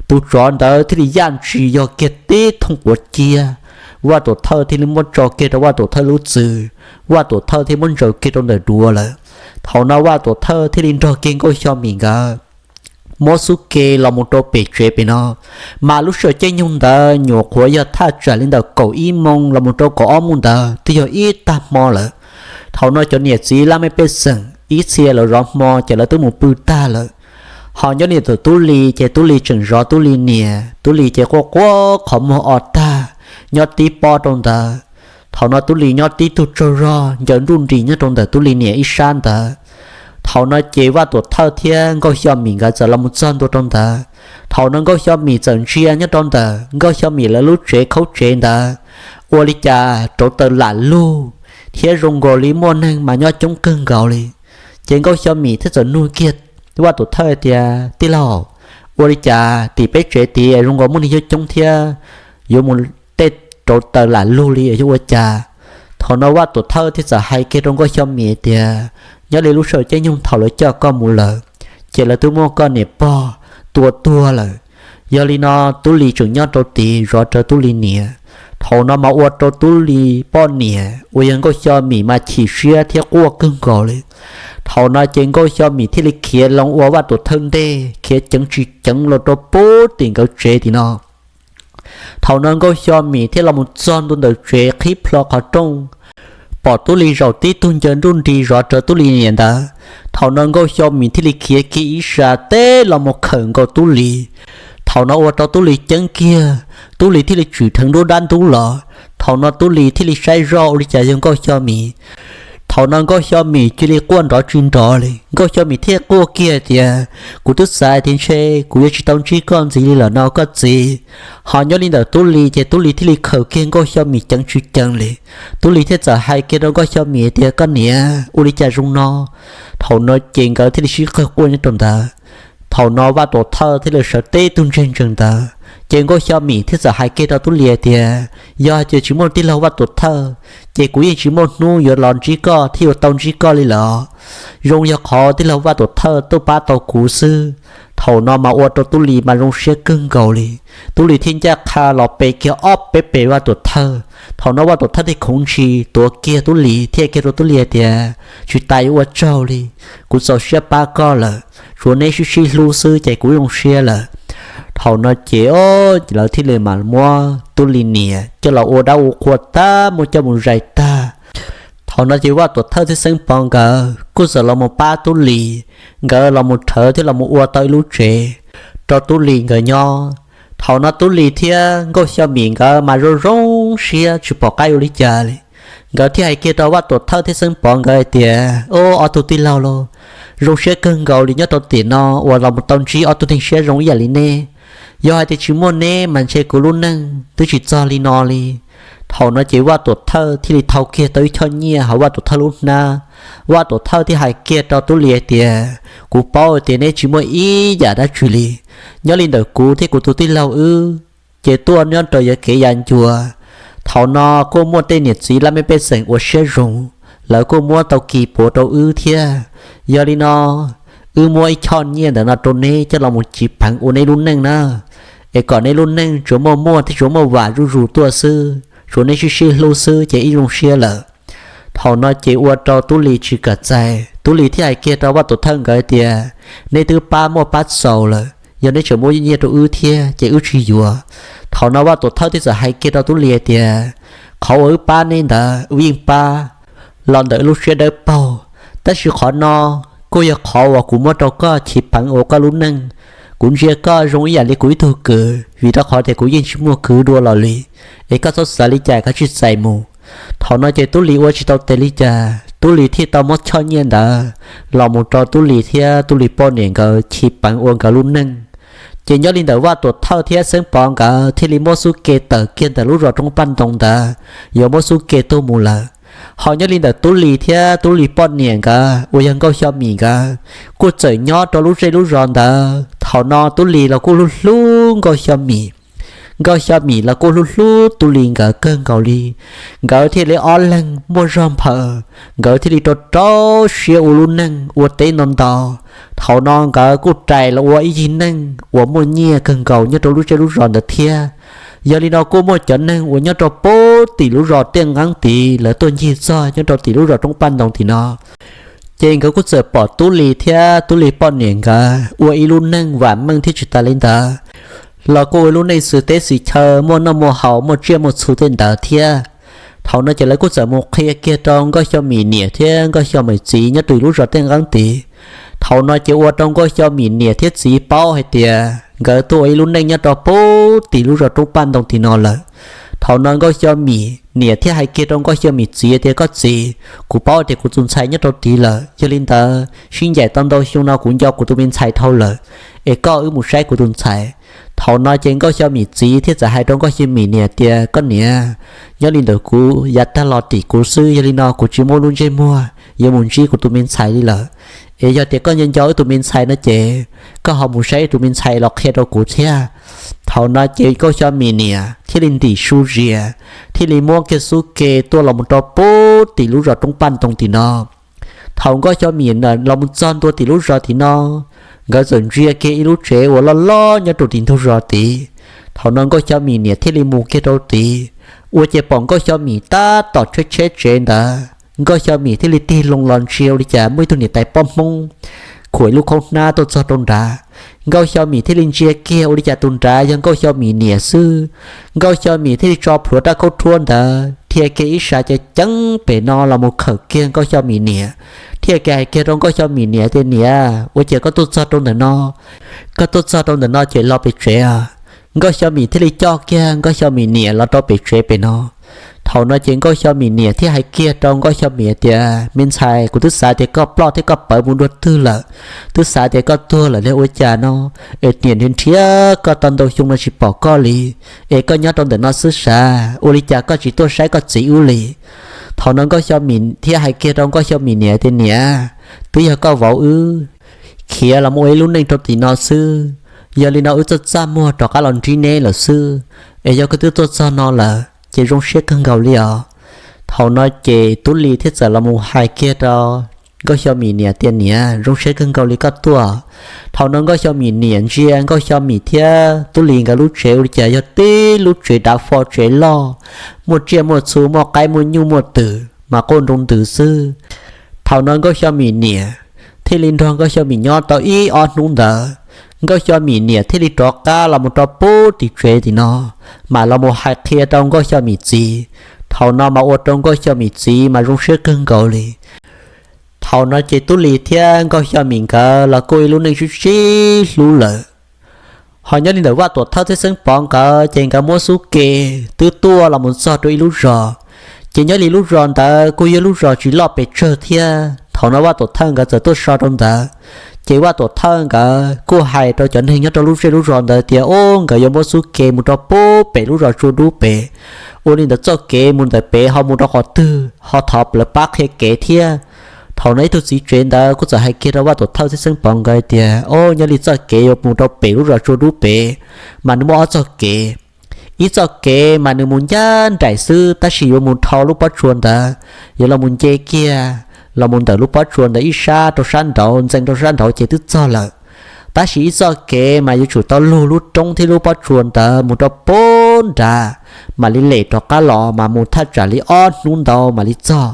Tus tsov ntawd thiaj li yaj ntshis yog kiag tib thooj quav ciab. Vaj Tuam Thawj thiaj li muab tso kiag rau Vaj Tuam Thawj lub txwm, Vaj Tuam Thawj thiaj muab ntsaws kiag rau ntawm duav lawm. Thaum no Vaj Tuam Thawj thiaj li nrog kiag Nkauj Xyo Mim nkawd muab xub ke los mus rau pem tsev pem no. Mas lub sij hawm caij nyoog ntawd nyuam qhuav yog thaj tsam li ntawm kaum ib moos los mus rau kaum ob moos ntawd twb yog ib tag hmo lawm. Thaum no cov niam txiv laj mej pej xeem ib txhia lawv zov hmo ces lawv twb mus pw tag lawm. Ho nyob li ntawm Tub Lis ces Tub Lis tseem zov Tub Lis niam, Tub Lis ces quaj quaj qhov muag o tag, nyob tib pob rau ntawd. Thaum no Tub Lis nyob tib tug tsaug zog ncaws nruj nris nyob rau ntawm Tub Lis niam ib sab ntawd. Thaum no ces Vaj Tuam Thawj thiab Nkauj Xyo Mim nkawd txawm los mus txog ntua rau ntawd. Thaum no Nkauj Xyo Mim txawm ntsia nyob rau ntawm Nkauj Xyo Mim lawv lub tsev khaub tsev ntawd, ua li cas rauv taws lam lug thiab zoo nkaus li muaj neeg mas nyob coob kawg nkaus li. Ces Nkauj Xyo Mim thiaj txawm nug kiag Vaj Tuam Thawj tias, tij laug, ua li cas tim peb tsev tid zoo nkaus muaj neeg nyob coob thiab yuav mus tej rauv taws lam lug li yuav ua cas? Thaum no Vaj Tuam Thawj thiaj txawm hais kiag rau Nkauj Xyo Mim tias, nyob li lub sij hawm caij nyoog thaum lawv coj koj mus lawm, ces lawv twb muab koj niam pog tua tuag lawm. Yog li no Tub Lis tseem nyob rau tid zov raws Tub Lis niam. Thaum no mas ua rau Tub Lis poj niam uas yog Nkauj Xyo Mim mas chim siab thiab quaj kawg nkaus li. Thaum no ces Nkauj Xyo Mim thiaj li khiav loo ua Vaj Tuam Thawj ntej, khiav ceev tsis ceev los rau puag tim nkawd tsev tim no. Thaum no Nkauj Xyo Mim thiaj los mus txog ntua ntawm tsev qhib plho qhov rooj, pom Tub Lis zaum tib tug ncaws nruj nris zov raws Tub Lis niam ntawd. Thaum no Nkauj Xyo Mim thiaj li khiav kiag ib sab teb los mus khawm nkaus Tub Lis. Thaum no ua rau Tub Lis ceeb kiag, Tub Lis thiaj li tsim dheev nruab dab ntub los. Thaum no Tub Lis thiaj li saib zoj ua li cas yog Nkauj Xyo Mim. Thaum no Nkauj Xyo Mim cia li quaj nrov tsis nrov li. Nkauj Xyo Mim thiaj quaj kiag tias, kuv twb xav tias ntshe kuv yuav tsis tau ntsib koj ntxiv li lawm no koj txiv. Ho nyob li ntawm Tub Lis ces Tub Lis thiaj li khawm kiag Nkauj Xyo Mim ceev tsis ceev li. Tub Lis thiaj txawm hais kiag rau Nkauj Xyo Mim tias, koj niam, ua li cas zoo no? Thaum no ces nkawd thiaj li sib qawg quaj nyob rau ntawd. Thaum no Vaj Tuam Thawj thiaj li sawv tib tug ntseeg ntsees ntawd, ces Nkauj Xyo Mim thiaj txawm hais kiag rau Tub Lis tias, yog hais tias tsis muaj tij laug Vaj Tuam Thawj, ces kuv yeej tsis muaj hnub yuav los ntsib koj thiab yuav tau ntsib koj li lawm. Zoo yog qhov tij laug Vaj Tuam Thawj tuaj pab tau kuv xwb. Thaum no mas ua rau Tub Lis mas zoo siab kawg nkaus li. Tub Lis thiaj ncaj qha los pe kiag ob peb pes Vaj Tuam Thawj. Thaum no Vaj Tuam Thawj thiaj khoov ntshis tuav kiag Tub Lis thiaj kiag rau Tub Lis tias, tsis tas yuav ua tsaug li, kuv txaus siab pab koj lawm, tsuav neb sib sib hlub xwb ces kuv zoo siab lawm. Thaum no ces lawv thiaj li mam muab Tub Lis niam coj los ua dab ua qhua tag, muab coj mus zais tag. Thaum no ces Vaj Tuam Thawj thiab Xeeb Pov nkawd kuj txawm los mus pab Tub Lis, nkawd los mus rhawv thiab los mus ua tau ib lub tsev rau Tub Lis nkawd nyob. Thaum no Tub Lis thiab Nkauj Xyo Mim nkawd mas zoo zoo siab tsis pom qab ua li cas li. Nkawd thiaj hais kiag rau Vaj Tuam Thawj thiab Xeeb Pov nkawd hais tias, o, ob tug tij laug lauj, zoo siab kawg nkaus li nyob rau tiam no uas los mus tau ntsib ob tug neeg siab zoo ib yam li neb. Yog hais tias tsis muaj neb mas ntshe kuv lub neej twb tsis txog li no li. Thaum no ces Vaj Tuam Thawj thiaj li thau kiag tau ib choj nyiaj hauv Vaj Tuam Thawj lub hnab. Vaj Tuam Thawj thiaj hais kiag rau Tub Lis hais tias, kuv paub tias neb tsis muaj ib yam dab tsi li. Nyob li ntawm kuv thiab kuv tus tij laug wb ces tuaj nyob rau yav kev yav ncua. Thaum no kuj muaj tej niam txiv laj mej pej xeem ua siab zoo, lawv kuj muab tau kis puav rau wb thiab. Yog li no, wb muab ib choj nyiaj ntawm no rau neb coj los mus tsiv pheev ua neb lub neej na, es kom neb lub neej tsuas muaj muaj thiab tsuas muaj vam zuj zus tuaj xwb, tsuav neb sib sib hlub xwb ces wb zoo siab lawm. Thaum no ces ua rau Tub Lis tsis kam txais, Tub Lis thiaj hais kiag rau Vaj Tuam Thawj nkawd tias, neb twb pab muaj pab txaus lawm, yog neb tseem muab nyiaj rau wb thiab ces wb tsis yuav. Thaum no Vaj Tuam Thawj thiaj txawm hais kiag rau Tub Lis hais tias, qhov uas wb pab neb ntawd wb yeej pab los ntawm wb lub siab dawb paug, tab sis qhov no kuj yog qhov uas kuv muab rau koj chiv peev ua koj lub neej. Kuv ntsia koj zoo ib yam li kuv ib tug kwv, vim rau qhov tias kuv yeej tsis muaj kwv dua los li, es koj txhob xav li cas koj tsis txais mus. Thaum no ces Tub Lis ua tsis tau tes li cas, Tub Lis thiaj tau muab choj nyiaj ntawd los mus rau Tub Lis thiab Tub Lis poj niam nkawd chiv peev ua nkawd lub neej. Ces nyob li ntawm Vaj Tuam Thawj thiab Xeeb Pov nkawd thiaj li muab xub ke tawm kiag ntawm lub zos Roob Paj Ntoo ntawd, yuav muab xub ke tuaj mus lawm. Ho nyob li ntawm Tub Lis thiab Tub Lis poj niam nkawd uas yog Nkauj Xyo Mim nkawd kuj txawm nyob rau lub zej lub zos ntawd. Thaum no Tub Lis los kuj hlub hlub Nkauj Xyo Mim, Nkauj Xyo Mim los kuj hlub hlub Tub Lis nkawd kawg nkaus li. Nkawd thiaj li ob leeg muaj zog nphaws, nkawd thiaj li rau rau siab ua lub neej ua teb ntau ntau. Thaum no nkawd kuj rais los ua ib yig neej uas muaj nyiaj kawg nkaus nyob rau lub zej lub zos ntawd thiab. Yog li no kuj muaj cov neeg uas nyob rau puag tim lub zos Tiaj Nqeeb tid lawv tuaj ncig txog nyob rau tim lub zos Roob Paj Ntoo tim no. Ces nkawd kuj txawm pom Tub Lis thiab Tub Lis poj niam nkawd ua ib lub neej vam meej thiab tsis tas li ntawd los kuj ua lub neej xws teb xws chaw, muaj noj muaj haus, muaj tsiaj muaj txhu tej ntawd thiab. Thaum no ces lawv kuj txawm mus qhia kiag rau Nkauj Xyo Mim niam thiab Nkauj Xyo Mim txiv nyob rau lub zos Tiaj Nqeeb tid. Thaum no ces ua rau Nkauj Xyo Mim niam thiab txiv paub hais tias nkawd tuaj ua ib lub neej nyob rau puag tim lub zos Roob Paj Ntoo tim no lawm. Thaum no Nkauj Xyo Mim niam thiaj hais kiag rau Nkauj Xyo Mim txiv tias, koj txiv, kuv paub tias kuv tus ntxhais nyob rau tid lawm, yog li ntawd sib ncaim tau ntau xyoo no kuv nco kuv tus me ntxhais dhau lawm, es koj wb mus saib kuv tus ntxhais. Thaum no ces Nkauj Xyo Mim txiv thiaj txawm hais rau Nkauj Xyo Mim niam tias, koj niam, nyob li ntawm kuv yav tag los tim kuv xwb, yog li no kuv tsis muaj lub ntsej muag yuav mus ntsib kuv tus me ntxhais li lawm. Es yog tias koj nco nco wb tus me ntxhais no ces koj ho mus saib wb tus me ntxhais los qhia rau kuv thiab. Thaum no ces Nkauj Xyo Mim niam thiaj li ntim su zias, thiaj li muab kiag xub ke tuaj los mus rau puag tim lub zos Roob Paj Ntoo tim no. Thaum Nkauj Xyo Mim los mus txog ntua tim lub zos tim no, nkawd txawm ntsia kiag ib lub tsev uas loj loj nyob rau tim ntug zos tid. Thaum no Nkauj Xyo Mim niam thiaj li mus kiag rau tid, ua ces pom Nkauj Xyo Mim tab tom tsheb tsheb tsev ntawd. Nkauj Xyo Mim thiaj li tig loo los ntsia ua li cas muaj ib tug niam tais poj Hmoob khuam ib lub khaub hnab tuaj txog rau nrad. Nkauj Xyo Mim thiaj li ntsia kiag ua li cas tus nrad yog Nkauj Xyo Mim niam xwb. Nkauj Xyo Mim thiaj li tso plhuav rab khaub rhuab ntawd, thiaj kiag ib sab ceev ceev pem no los mus khawm kiag Nkauj Xyo Mim niam, thiaj kiag hais kiag rau Nkauj Xyo Mim niam tias, niam, ua cas koj tuaj txog rau ntawm no? Koj tuaj txog rau ntawm no ces los pem tsev. Nkauj Xyo Mim thiaj li coj kiag Nkauj Xyo Mim niam los rau pem tsev pem no. Thaum no ces Nkauj Xyo Mim niam thiaj hais kiag rau Nkauj Xyo Mim tias, me ntxhais, kuv twb xav tias koj ploj thiab koj pawv mus dua twg lawm, twb xav tias koj tuag lawm li ua cas no, es niam nrhiav nrhiav koj tau ntau xyoo no tsis pom koj li, es koj nyob rau ntawm no xwb sav, ua li cas koj tsis tuaj saib koj txiv wb li? Thaum no Nkauj Xyo Mim thiaj hais kiag rau Nkauj Xyo Mim niam tias, niam, twb yog koj vauv wb khiav los mus ua ib lub neej rau tim no xwb, yog li no wb txaj txaj muag rov qab los ntsib neb lawm xwb, es yog koj twb tuaj txog no lawm ces zoo siab kawg nkaus li os. Thaum no ces Tub Lis thiaj txawm los mus hais kiag rau Nkauj Xyo Mim niam tias, niam, zoo siab kawg nkaus li koj tuaj. Thaum no Nkauj Xyo Mim niam ntsia Nkauj Xyo Mim thiab Tub Lis nkawd lub tsev ua li cas yog tib lub tsev dav fo tsev loj, muaj tsiaj muaj txhu, muaj qaib muaj nyuj muaj twm mas quaj nroo ntws xwb. Thaum no Nkauj Xyo Mim niam thiaj li nrog Nkauj Xyo Mim nyob tau ib ob hnub ntawd, Nkauj Xyo Mim niam thiaj li rov qab los mus rau puag tim tsev tim no, mas los mus hais qhia rau Nkauj Xyo Mim txiv. Thaum no mas ua rau Nkauj Xyo Mim txiv mas zoo siab kawg nkaus li. Thaum no ces Tub Lis thiab Nkauj Xyo Mim nkawd los kuj ib lub neej sib sib hlub lawm. Ho nyob li ntawm Vaj Tuam Thawj thiab Xeeb Pov nkawd ces nkawd muab xub ke twb tuaj los mus txog rau ib lub zos. Ces nyob li lub zos ntawd kuj yog lub zos tsis loj pes tsawg thiab. Thaum no Vaj Tuam Thawj nkawd txawm tuaj so rau ntawd, ces Vaj Tuam Thawj nkawd kuj hais rau cov neeg nyob rau lub zej lub zos ntawd tias, ub, nkawd yuav muab xub ke mus rau puag pem lub zos Tsua Dub pem. Ua li ntawd txoj kev mus ntawm pem ho mus rau qhov twg ho thov lawv pab qhia kev thiab. Thaum no ib tug txiv tsev ntawd kuj txawm hais kiag rau Vaj Tuam Thawj thiab Xeeb Pov nkawd tias, ub, nyob li txoj kev yuav mus rau pem lub zos Tsua Dub pem mas nws muaj ob txoj kev. Ib txoj kev mas nws mus ncaj nraim xwb, tab sis yuav mus dhau lub pob tsuas ntawd, yuav los mus nce kiag los mus ntawm lub pob tsuas ntawd ib sab rau sab nraud, ntxees rau sab nraud ces twb txog lawm. Tab sis ib txoj kev mas yuav tsum tau lug lub roob thiab lub pob tsuas ntawd mus rau puag nrad, mam li lem rov qab los mas mus thaj tsam li ob hnub ntau mam li txog.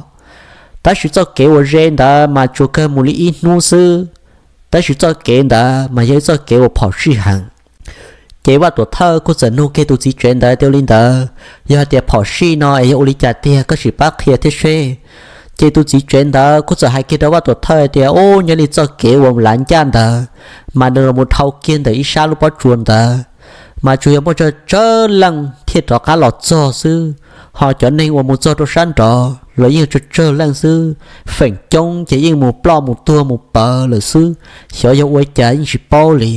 Tab sis txoj kev uas ze ntawd mas tsuas kawg mus li ib hnub xwb, tab sis txoj kev ntawd mas yog ib txoj kev uas phom sij heev. Ces Vaj Tuam Thawj kuj txawm nug kiag tus txiv tsev ntawd tias, Ua li ntawd, yog hais tias phom sij no es yog ua li cas tiag, koj sim pab qhia thiab seb. Ces tus txiv tsev ntawd kuj txawm hais kiag rau Vaj Tuam Thawj tias, Ub, nyob li txoj kev uas lav ncaj ntawd mas nws los mus dhau kiag ntawm ib sab lub pob tsuas ntawd, mas tsuas yog muaj tsawg tsawg leej thiaj rov qab los txog xwb, ho cov neeg uas mus txog rau sab nraud los yeej tsawg tsawg leej xwb, feem coob ces yeej mus ploj mus tuag mus pawv lawm xwb. Xyov yog ua cas yeej tsis paub li,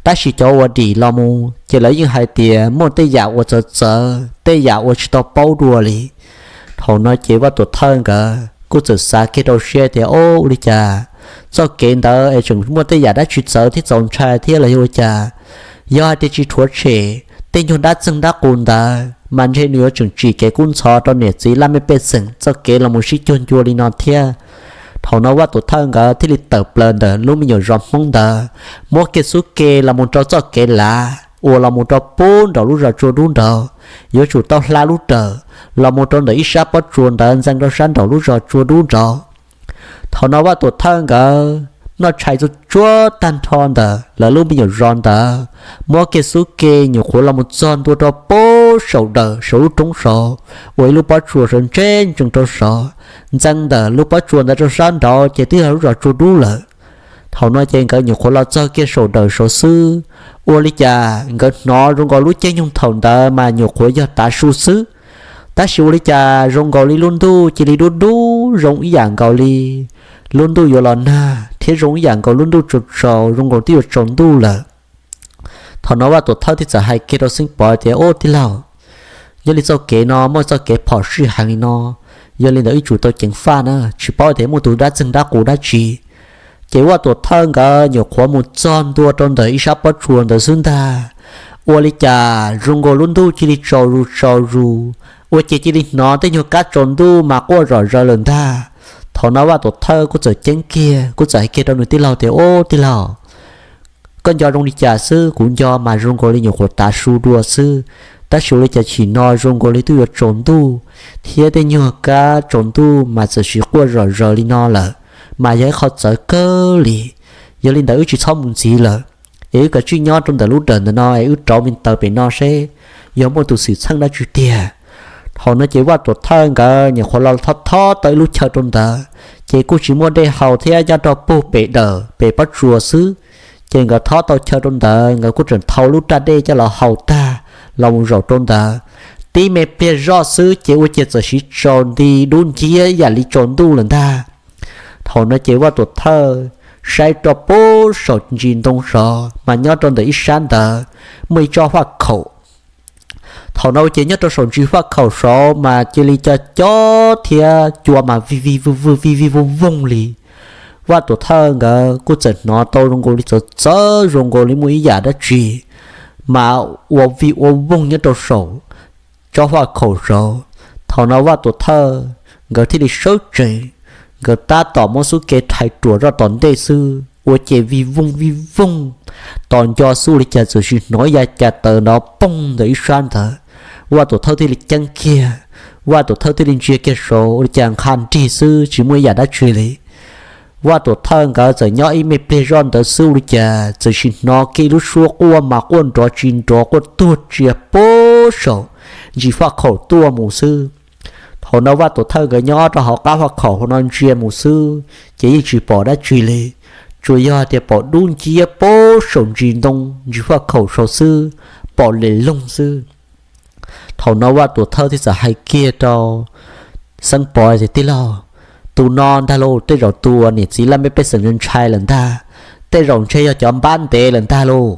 tab sis cov uas dim los mus ces lawv yeej hais tias muaj tej yam uas txawv txawv, tej yam uas tsis tau paub dua li. Thaum no ces Vaj Tuam Thawj nkawd kuj txawm xav kiag rau siab tias, Ub, ua li cas txoj kev ntawd es tseem muaj tej yam dab tsi txawv thiab txaus ntshai thiab los yog ua cas? Yog hais tias tsis rhuav tshem tej nyuag dab txeeg dab qus ntawd mas ntshe nws yuav tseem tsim kev kub ntxhov rau niam txiv laj mej pej xeem txoj kev los mus sib cuag ncua li no thiab. Thaum no Vaj Tuam Thawj nkawd thiaj li tawm plaws ntawm lub me nyuam zos Hmoob ntawd, muab kiag xub ke los mus rau txoj kev lav uas los mus rau pub nraum lub zos Tsua Dub nraud, yuav tsum tau hla lub rawm los mus rau ntawm ib sab pob tsuas ntawd ntxeev rau sab nraum lub zos Tsua Dub nraud. Thaum no Vaj Tuam Thawj nkawd noj tshais tsuag tsuag tag nrho ntawm lawv lub me nyuam zos ntawd, muab kiag xub ke nyuam qhuav los mus txog ntua rau pub saum dawm saum lub roob saud, ua ib lub pob tsuas saud ntseb ntsees rau saud, ntxeev ntawm lub pob tsuas ntawd rau sab nraud ces twb yog lub zos Tsua Dub lawm. Thaum no ces nkawd nyuam qhuav los txog kiag saum dawm saud xwb, ua li cas nkawd hnov zoo nkaus lub caij nyoog thaum ntawd mas nyuam qhuav yog tav su xwb, tab sis ua li cas zoo nkaus li lub ntuj cia li dub dub zoo ib yam nkaus li lub ntuj yuav los nag thiab zoo ib yam nkaus lub ntuj tsaus tsaus zoo nkaus twb yuav tsaus ntuj lawm. Thaum no Vaj Tuam Thawj thiaj txawm hais kiag rau Xeeb Pov tias, Ub, tij laug, nyob li txoj kev no muaj txoj kev phom sij heev li no, yog li ntawd wb tsum tau ceev faj na, tsis paub tias muaj tus dab txeeg dab qus dab tsi. Ces Vaj Tuam Thawj nkawd nyuam qhuav mus txog ntua rau ntawm ib sab pob tsuas ntawd xwb ntag, ua li cas zoo nkaus lub ntuj cia li tsaus zus tsaus zus, ua ces cia li hnov tej nyuag kab tsaus ntuj mas quaj zom zaws lawm ntag. Thaum no Vaj Tuam Thawj kuj txawm ceeb kiag, kuj txawm hais kiag rau nws tij laug tias, Ub, tij laug, koj nco zoo li cas xwb? Kuv nco mas zoo nkaus li nyuam qhuav tav su dua xwb, tab sis ua li cas chim no zoo nkaus li twb yuav tsaus ntuj, thiab tej nyuag kab tsaus ntuj mas txawm sis quaj zom zaws li no lawm, mas yog ib qho txawv kawg li. Yog li ntawd wb tsis txhob mus ntxiv lawm, es wb kav tsij nyob rau ntawm lub dawm ntawm no es wb rauv me taws pem no seb yog muaj tus xwm txheej dab tsi tiag. Thaum no ces Vaj Tuam Thawj nkawd nyuam qhuav los thob thob tau ib lub chaw rau ntawd, ces kuj tsis muaj dej haus thiab, nyob rau puag pem dawm pem pob tsuas xwb. Ces nkawd thob tau chaw rau ntawd, nkawd kuj tseem thau lub raj dej coj los haus tag los mus zaum rau ntawd. Tib me pliag zoj xwb ces ua ciav txawm siv tsaus nti dub nciab yam li tsaus ntuj lawm ntag. Thaum no ces Vaj Tuam Thawj saib rau pub saum ntsis ntoo saud mas nyob rau ntawm ib sab ntawd muaj ib tsob faj khaum. Thaum no ces nyob rau saum ntsis faj khaum saud mas cia li co cob thiab cua mas vij vij vwj vwj vij vij voog voog li. Vaj Tuam Thawj nkawd kuj txawm hnov tau zoo nkaus li txawv txawv zoo nkaus li muaj ib yam dab tsi mas ua vij ua voog nyob rau saum tsob faj khaum saud. Thaum no Vaj Tuam Thawj nkawd thiaj li sawv tsees, nkawd tab tom muab xub ke rhais ruam zoj tom ntej xwb, ua ces vij voog vij voog, tos nco xwb ua li cas txawm sim hnov ib yav cas tawv nrov poog ntawm ib sab ntawd. Vaj Tuam Thawj thiaj li ceeb kiag, Vaj Tuam Thawj thiaj li ntsia kiag saud ua li cas nqha nrig xwb tsis muaj ib yam dab tsi li. Vaj Tuam Thawj nkawd txawm nyob ib me pliag zoj ntawd xwb ua li cas txawm sim hnov kiag ib lub suab quaj mas quaj nrov tsis nrov quaj tuag tsias pub saum ntsis faj khaum tuaj mus xwb. Thaum no Vaj Tuam Thawj nkawd nyob rau hauv qab faj khaum hauv no ntsia mus xwb ces yeej tsis pom dab tsi li, tsuas yog tias pom dub nciab pub saum ntsis ntoo ntsis faj khaum saud xwb, pom lim loog xwb. Thaum no Vaj Tuam Thawj thiaj txawm hais kiag rau Xeeb Pov tias, Tij laug, tus no ntag lauj, tej zaum tus uas niam txiv laj mej pej xeem ntshai lawm ntag, tej zaum ntshe yog cov npab ntev lawm ntag lauj.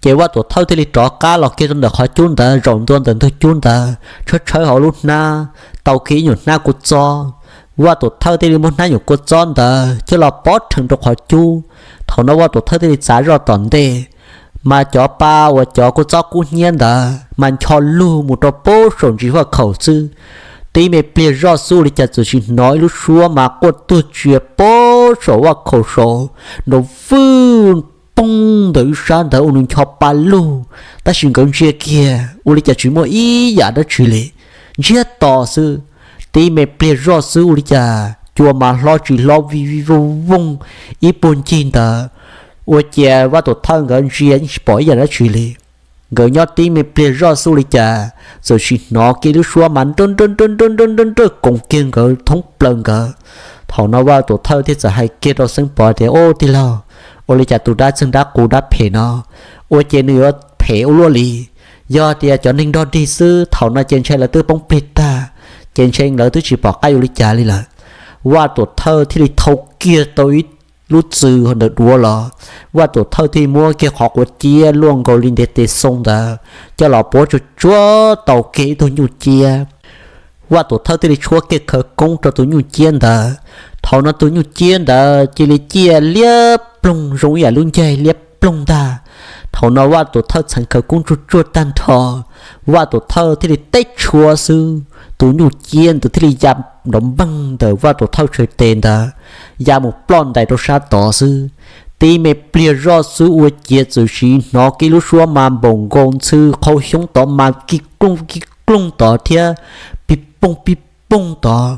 Ces Vaj Tuam Thawj thiaj li rov qab los kiag rau ntawm qhov cub ntawd, zaum ntua ntawm ntug cub ntawd, tshawb tshawb hauv lub hnab, tau kiag ib nyuam hnab kua txob. Vaj Tuam Thawj thiaj li muab hnab nyuam kua txob ntawd coj los pob rhees rau qhov cub. Thaum no Vaj Tuam Thawj thiaj li txav zoj tom ntej, mas cov pa uas cov kua txob kub hnyiab ntawd mas ncho lug mus rau pub saum ntsis faj khaum xwb. Tib me pliag zoj xwb ua li cas txawm sim hnov ib lub suab mas quaj tuag tsias pub saum faj khaum saud, nrov vwj poog ntawm ib sab ntawd ua nws ncho pa lug, tab sis nkawd ntsia kiag ua li cas tsis muaj ib yam dab tsi li, ntsiag to xwb. Tib me pliag zoj xwb ua li cas tua mas hlob tsis hlob vij vij vooj vooj ib puag ncig ntawd. Ua ciav Vaj Tuam Thawj nkawd ntsia yeej tsis pom ib yam dab tsi li. Nkawd nyob tib me pliag zoj xwb ua li cas txawm sim hnov kiag lub suab mas nrawj nrawj nrawj nrawj nrawj nrawj koom kiag nkawd thoob plaws nkawd. Thaum no Vaj Tuam Thawj thiaj txawm hais kiag rau Xeeb Pov tias, Ub tij laug, ua li cas tus dab txeeg dab qus dab phem no, ua ciav nws yuav phem ua luaj li? Yog tias cov neeg nrog dig xwb thaum no ces ntshai lawv twb poob plig tag, ces ntshai lawv twb tsis pom qab ua li cas li lawm. Vaj Tuam Thawj thiaj li thau kiag tau ib lub txwm ntawm duav los, Vaj Tuam Thawj thiaj muab kiag qhov quav ciab luaj nkaus li ntiv tes xoo ntawd coj los puab tsuag tsuag tau kiag ib tug nyuj ciab. Vaj Tuam Thawj thiaj li tshuab kiag khawv koob rau tus nyuj ciab ntawd. Thaum no tus nyuj ciab ntawd cia li ciaj liab ploog zoo ib yam lub ncaig liab ploog ntag. Thaum no Vaj Tuam Thawj txheev khawv koob tsuag tsuag tag nrho, Vaj Tuam Thawj thiaj li teb tshuab xwb, tus nyuj ciab ntawd thiaj li ya nrov npeeg ntawm Vaj Tuam Thawj txhais tes ntawd, ya mus ploj ntais rau sab tod xwb. Tib me pliag zoj xwb ua ciav txawm sim hnov kiag lub suab mas npaum nkaus ntxhw qhau xyoob tod mas kij klooj kij klooj tod thiab pij pooj pij pooj tod,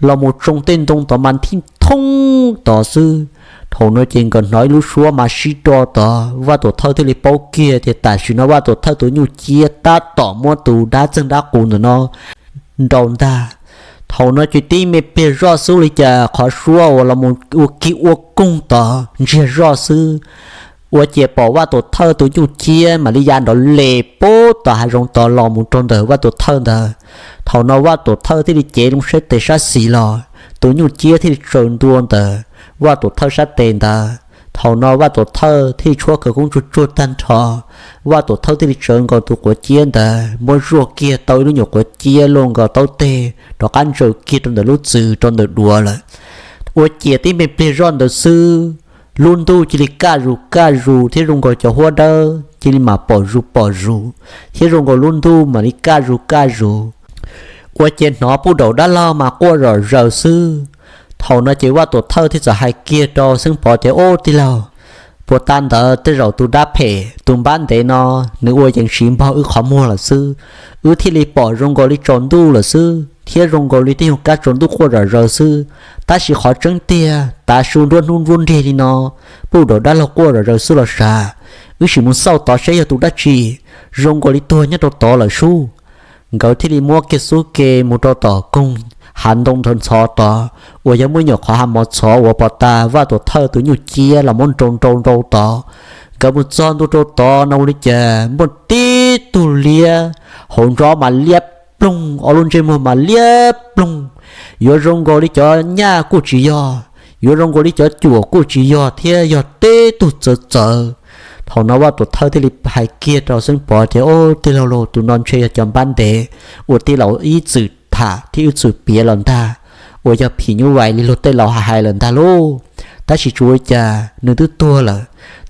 los mus tsoo tej ntoo tod mas nthij thoob tod xwb. Thaum no ces nkawd hnov ib lub suab mas sib rov tod, Vaj Tuam Thawj thiaj li paub kiag tias tam sim no Vaj Tuam Thawj tus nyuj ciab tab tom muab tus dab txeeg dab qus ntawm no nrau ntag. Thaum no ces tib me pliag zoj xwb ua li cas qhov suab uas los mus ua kij ua koog tod ntsiag zoj xwb, ua ciav pom Vaj Tuam Thawj tus nyuj ciab mam li ya nrov les puag tom hav zoov tod los mus rau ntawm Vaj Tuam Thawj ntawd. Thaum no Vaj Tuam Thawj thiaj li cev loo sab tes sab xis los, tus nyuj ciab thiaj li tsaws ntua ntawm Vaj Tuam Thawj sab tes ntawd. Thaum no Vaj Tuam Thawj thiaj li tshuab khawv koob tsuag tsuag tag nrho, Vaj Tuam Thawj thiaj li tsawv nkaus tus quav ciab ntawd muab zuaj kiag tau ib lub nyuam quav ciab luaj nkaus taub teg rov qab ntsaws kiag rau ntawm lub txwm rau ntawm duav lawm. Ua ciav tib me pliag zoj ntawd xwb, lub ntuj cia li kaj zus kaj zus thiab zoo nkaus cov huab dawb cia li mam pom zus pom zus, thiab zoo nkaus lub ntuj mam li kaj zus kaj zus. Ua ciav hnov puj daum dab laug mas quaj zom zaws xwb. Thaum no ces Vaj Tuam Thawj thiaj txawm hais kiag rau Xeeb Pov tias, Ub tij laug, puag ta ntawd tej zaum tus dab phem tus npab ntev no nws ua yees siv npog wb qhov muag lawm xwb, wb thiaj li pom zoo nkaus li tsaus ntuj lawm xwb thiab zoo nkaus li tej nyuag kab tsaus ntuj quaj zom zaws xwb. Tab sis qhov tseeb tiag tav su nruab hnub nruab nrig li no, puj daum dab laug quaj zom zaws xwb los sav. Wb sim mus xauj tod seb yog tus dab tsi, zoo nkaus li tuag nyob rau tod lawm sub. Nkawd thiaj li muab kiag xub ke mus rau tom koog hav ntoo ntxhov ntxhov tod uas yog muaj nyuam qhov hav mov txhov uas pos tas Vaj Tuam Thawj tus nyuj ciab los muab nrau nrau nrau tod. Nkawd mus txog ntua rau tod no ua li cas muaj tib tug liab, hauv nrob mas liab ploog, ob lub ntsej muag mas liab ploog, yuav zoo nkaus li cov nyaj kuj tsis yog, yuav zoo nkaus li cov cuam kuj tsis yog thiab yog tib tug txawv txawv. Thaum no Vaj Tuam Thawj thiaj li hais kiag rau Xeeb Pov tias, Ub tij laug lauj, tus no ntshe yog cov npab ntev uas tij laug ib txwm tham thiab ib txwm piav los ntag, uas yog phim nyuj vais li luag tej laus hais hais lawm ntag lauj. Tab sis tsuas ua cas nws twb tuag lawm,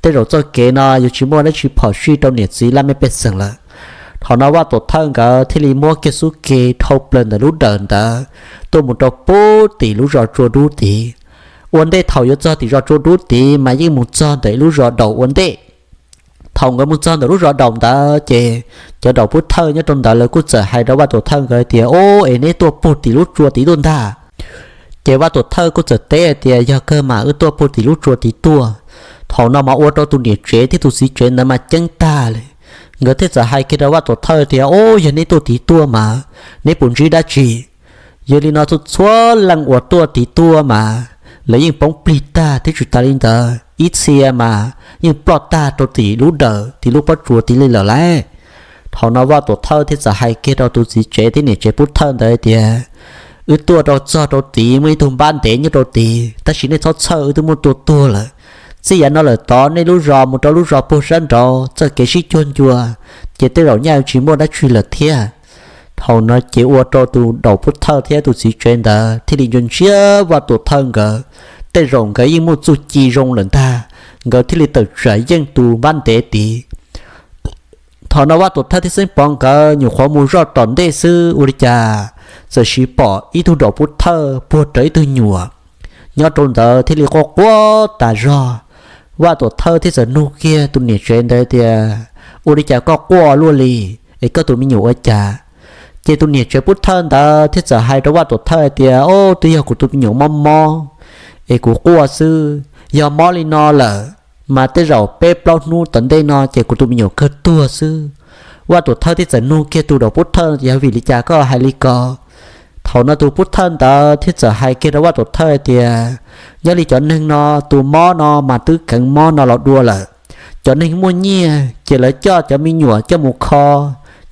tej zaum txoj kev no yuav tsis muaj dab tsi phom sij rau niam txiv laj mej pej xeem lawm. Thaum no Vaj Tuam Thawj nkawd thiaj li muab kiag xub ke dhau plaws ntawm lub dawm ntawd tuaj mus rau puag tim lub zos Tsua Dub tid. Ua ntej thaum yuav txog tim zos Tsua Dub tid mas yeej mus txog ntawm ib lub zos Daum ua ntej. Thaum nkawd mus txog ntawm lub zos Daum ntawd ces cov daum pub thawj nyob rau ntawd lawv kuj txawm hais rau Vaj Tuam Thawj nkawd tias, Ub, es neb tuaj puag tim lub tsua tid tuaj ntag? Ces Vaj Tuam Thawj kuj txawm teb hais tias, Yog kawg mas, wb tuaj puag tim lub tsua tid tuaj. Thaum no mas ua rau tus niam tsev thiab tus txiv tsev ntawd mas ceeb tag li. Nkawd thiaj txawm hais kiag rau Vaj Tuam Thawj tias, Ub, yog neb tuaj tid tuaj mas neb puas ntsib dab tsi? Yog li no txhua txhua leej uas tuaj tid tuaj mas lawv yeej poob plig tag thiab tsis tas li ntawd, ib txhia mas yeej ploj tag rau tim lub dawm tim lub pob tsuas tid li lawm lauj. Thaum no Vaj Tuam Thawj thiaj txawm hais kiag rau tus txiv tsev thiab niam tsev pub thawj ntawd tias, Wb tuaj rau txog rau tid muaj ib tug npab ntev nyob rau tid, tab sis nej txhob txhawj, wb twb muab tua tuag lawm. Txij yav no lawm tod nej lub zos mus rau lub zos puag sab nraud txoj kev sib cuag ncua, ces tej zaum nyaj tsis muaj dab tsi lawm thiab. Thaum no ces ua rau tus daum pub thawj thiab tus txiv tsev ntawd thiaj li ntsia ntsia Vaj Tuam Thawj nkawd, tej zaum nkawd yeej muaj txuj ci zoo lawm ntag, nkawd thiaj li tawm tsam yeej tus npab ntev tid. Thaum no Vaj Tuam Thawj thiab Xeeb Pov nkawd nyuam qhuav mus zoj tom ntej xwb ua li cas txawm sim pom ib tug daum pub thawj puag rawv ib tug nyuam nyob rau ntawd thiaj li quaj quaj tas zog. Vaj Tuam Thawj thiaj txawm nug kiag tus niam tsev ntawd tias, Ua li cas koj quaj luaj li, es koj tus me nyuam ua cas? Ces tus niam tsev pub thawj ntawd thiaj txawm hais rau Vaj Tuam Thawj hais tias, Ob, twb yog kuv tus me nyuam mob mob es kuv quaj xwb. Yog mob li no lawm mas tej zaum peb plaub hnub tom ntej no ces kuv tus me nyuam kawg tuag xwb. Vaj Tuam Thawj thiaj txawm nug kiag tus daus pub thawj, Yog vim li cas koj hais li ko? Thaum no tus pub thawj ntawd thiaj txawm hais kiag rau Vaj Tuam Thawj hais tias, Nyob li cov neeg no, tus mob no mas twb kheev mob no los dua lawm. Cov neeg muaj nyiaj ces lawv coj cov me nyuam coj mus kho,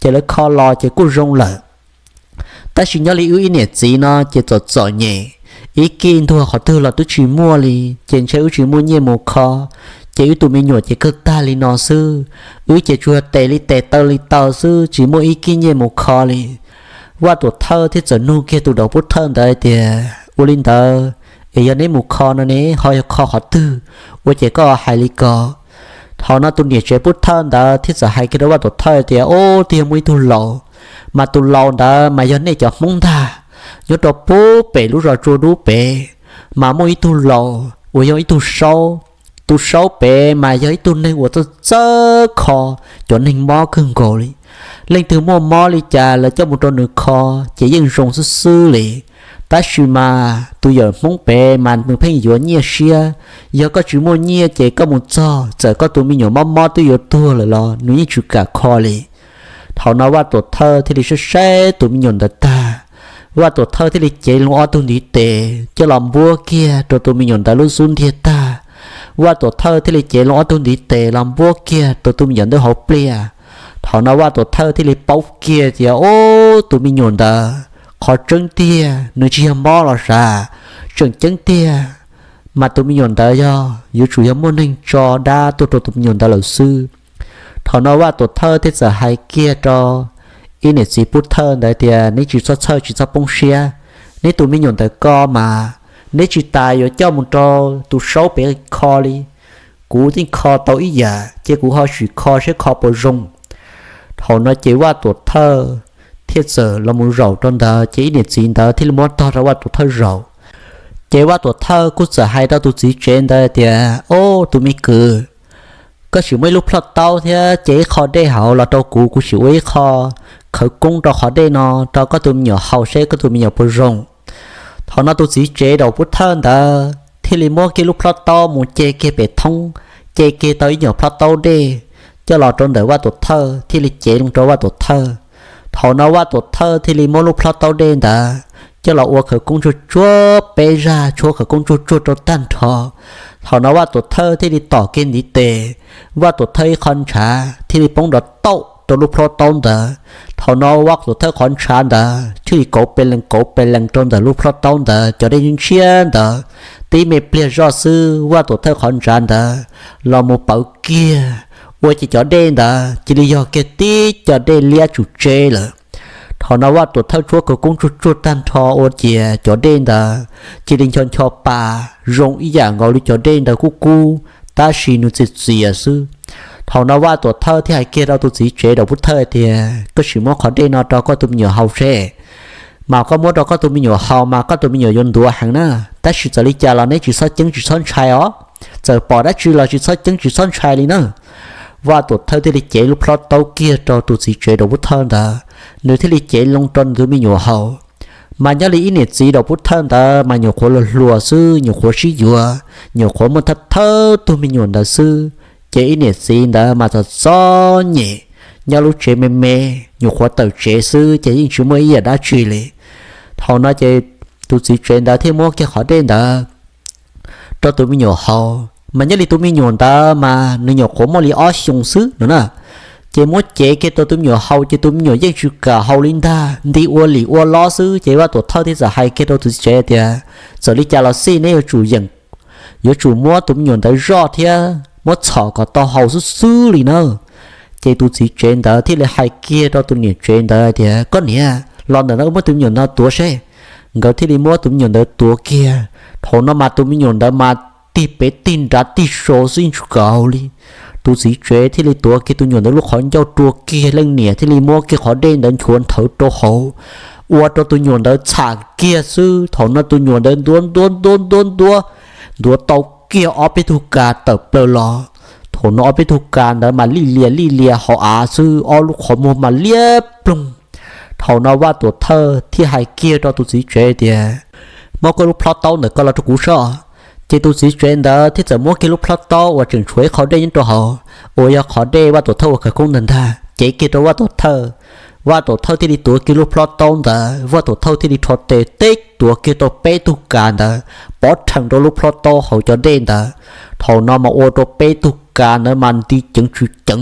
ces lawv kho los ces kuj zoo lawm. Tab sis nyob li wb ib niam txiv no ces txom txom nyem, ib kij ntuag qhov twg los twb tsis muaj li, ces ntshe wb tsis muaj nyiaj mus kho, ces wb tus me nyuam ces kawg tag li no xwb. Wb ces tsuas tes li tes taw li taw xwb, tsis muaj ib kij nyiaj mus kho li. Vaj Tuam Thawj thiaj txawm nug kiag tus daus pub thawj ntawd hais tias, Ua li ntawd es yog neb mus kho no ne ho yog kho qhov twg ua ces koj hais li ko? Thaum no tus niam tsev pub thawj ntawd thiaj txawm hais kiag rau Vaj Tuam Thawj tias, Ob, twb yog muaj ib tug laus, mas tus laus ntawd mas yog nej cov Hmoob ntag. Nyob rau pub pem lub zos Tsua Dub pem mas muaj ib tug laus uas yog ib tug saub. Tus saub pem mas yog ib tug neeg uas txawj txawj kho cov neeg mob kawg nkaus li. Leej twg muaj mob li cas lawv coj mus rau nws kho ces yeej zoo xwb xwb li. Tab sis mas tus yawm Hmoob pem mas nws pheej yuav nyiaj siab. Yog koj tsis muaj nyiaj ces koj mus txog txawm koj tus me nyuam mob mob twb yuav tuag lawm los nws yeej tsis kam kho li. Thaum no Vaj Tuam Thawj thiaj li saib saib tus me nyuam ntawd tag, Vaj Tuam Thawj thiaj li cev loo ob tug ntiv tes coj los npuab kiag rau tus me nyuam ntawd lub xub ntiag tag. Vaj Tuam Thawj thiaj li cev loo ob tug ntiv tes los npuab kiag rau tus me nyuam ntawd hauv pliaj. Thaum no Vaj Tuam Thawj thiaj li paub kiag tias, Ob, tus me nyuam ntawd qhov tseeb tiag nws tsis yog mob los sav, tseem ceeb tiag mas tus me nyuam ntawd yog yuav tsum yog muaj neeg tso dab tuaj rau tus me nyuam ntawd lawm xwb. Thaum no Vaj Tuam Thawj thiaj txawm hais kiag rau ib niam txiv pub thawj ntawd tias, Neb tsis txhob txhawj tsis txhob poob siab. Neb tus me nyuam ntawd ko mas neb tsis tas yuav coj mus rau tus saub pem kho li. Kuv yeej kho tau ib yam ces kuv ho sim kho saib kho puas zoo. Thaum no ces Vaj Tuam Thawj thiaj txawm los mus zaum rau ntawd ces ib niam txiv ntawd thiaj li muab tog rau Vaj Tuam Thawj zaum. Ces Vaj Tuam Thawj kuj txawm hais rau tus txiv tsev ntawd tias, Ob, tus me kwv, koj sim muab ib lub plhoj taub thiab ce ib qho dej hauv los rau kuv, kuv sim ua ib qho khawv koob rau qhov dej no rau koj tus me nyuam haus seb koj tus me nyuam puas zoo. Thaum no tus txiv tsev daus pub thawj ntawd thiaj li muab kiag lub plhoj taub mus ce kiag pem thoob, ce kiag tau ib nyuam plhoj taub dej coj los rau ntawm Vaj Tuam Thawj thiaj li cev loo rau Vaj Tuam Thawj. Thaum no Vaj Tuam Thawj thiaj li muab lub plhoj taub dej ntawd coj los ua khawv koob tsuag tsuag peb zaj, tshuab khawv koob tsuag tsuag rau tag nrho. Thaum no Vaj Tuam Thawj thiaj li tom kiag ntiv tes, Vaj Tuam Thawj ib qho ntshav thiaj li poob nrov tauj rau lub plhoj taub ntawd. Thaum no Vaj Tuam Thawj qhov ntshav ntawd thiaj li kauv pes lees kauv pes lees rau ntawm lub plhoj taub ntawd, cov dej ntshiab ntawd tib me pliag zoj xwb Vaj Tuam Thawj qhov ntshav ntawd los mus pawv kiag, ua ces cov dej ntawd cia li yog kiag tib co dej liab tsum tseb lawm. Thaum no Vaj Tuam Thawj tshuab khawv koob tsuag tsuag tag nrho ua ces cov dej ntawd cia li ncho ncho pa, zoo ib yam nkaus li cov dej ntawd kub kub, tab sis nws txias txias xwb. Thaum no Vaj Tuam Thawj thiaj hais kiag rau tus txiv tsev daus pub thawj tias, Koj sim muab qhov dej no rau koj tus me nyuam haus seb, mas koj muab rau koj tus me nyuam haus mas koj tus me nyuam yuav ntuav heev na. Tab sis txawm li cas los neb tsis txhob ceeb tsis txhob ntshai os, txawm pom dab tsi los tsis txhob ceeb tsis txhob ntshai li na. Vaj Tuam Thawj thiaj li cev lub plhoj taub kiag rau tus txiv tsev daus pub thawj ntawd, nws thiaj li cev loo rau nws tus me nyuam haus. Mas nyob li ib niam txiv daus pub thawj ntawd mas nyuam qhuav luag hluas xwb, nyuam qhuav sib yuav, nyuam qhuav muaj thawj thawj tug me nyuam ntawd xwb, ces ib niam txiv ntawd mas txom txom nyem, nyob lub tsev me me, nyuam qhuav tawm tsev xwb ces yeej tsis muaj ib yam dab tsi li. Thaum no ces tus txiv tsev ntawd thiaj muab kiag qhov dej ntawd rau tus me nyuam haus. Mas nyob li tus me nyuam ntawd mas nws nyuam qhuav muaj li ob xyoos xwb no na. Ces muab cev kiag rau tus me nyuam haus ces tus me nyuam yeej tsis kam haus li ntag, nti ua lim ua lob xwb. Ces Vaj Tuam Thawj thiaj txawm hais kiag rau tus txiv tsev tias, Txawm li cas los xij neb yuav tsum yeem, yuav tsum muab tus me nyuam ntawd zoj thiab muab txhom kom tau haus xwb xwb li na. Ces tus txiv tsev ntawd thiaj li hais kiag rau tus niam tsev ntawd tias, Koj niam, los ntawm no muab tus me nyuam no tuav seb. Nkawd thiaj li muab tus me nyuam ntawd tuav kiag. Thaum no mas tus me nyuam ntawd mas tig pem tig nrad tig saud xwb yeej tsis kam haus li. Tus txiv tsev thiaj li tuav kiag tus nyuam ntawd lub qhov ncauj rua kiag, leej niam thiaj li muab kiag qhov dej ntawd nchuav nthawv rau hauv, ua rau tus nyuam ntawd txham kiag xwb. Thaum no tus nyuam ntawd ntuav ntuav ntuav ntuav ntuav, ntuav tau kiag ob peb tug kas tawm plaws los. Thaum no ob peb tug kas ntawd mas lij lias lij lias hauv av xwb, ob lub qhov muag mas liab ploog. Thaum no Vaj Tuam Thawj thiaj hais kiag rau tus txiv tsev tias, Muab koj lub plhob taub ntawm koj los rau kuv sob. Ces tus txiv tsev ntawd thiaj txawm muab kiag lub plhob taub uas tseem tshuav ib qho dej nyob rau hauv, uas yog qhov dej Vaj Tuam Thawj ua khawv koob ntag ntag, cev kiag rau Vaj Tuam Thawj. Vaj Tuam Thawj thiaj li tuav kiag lub plhob taub ntawd, Vaj Tuam Thawj thiaj li rho tes teb tuav kiag rau peb tug kav ntawd pov rhees rau lub plhob taub hauv cov dej ntawd. Thaum no mas ua rau peb tug kav ntawd mas nti ceev tsw ceev,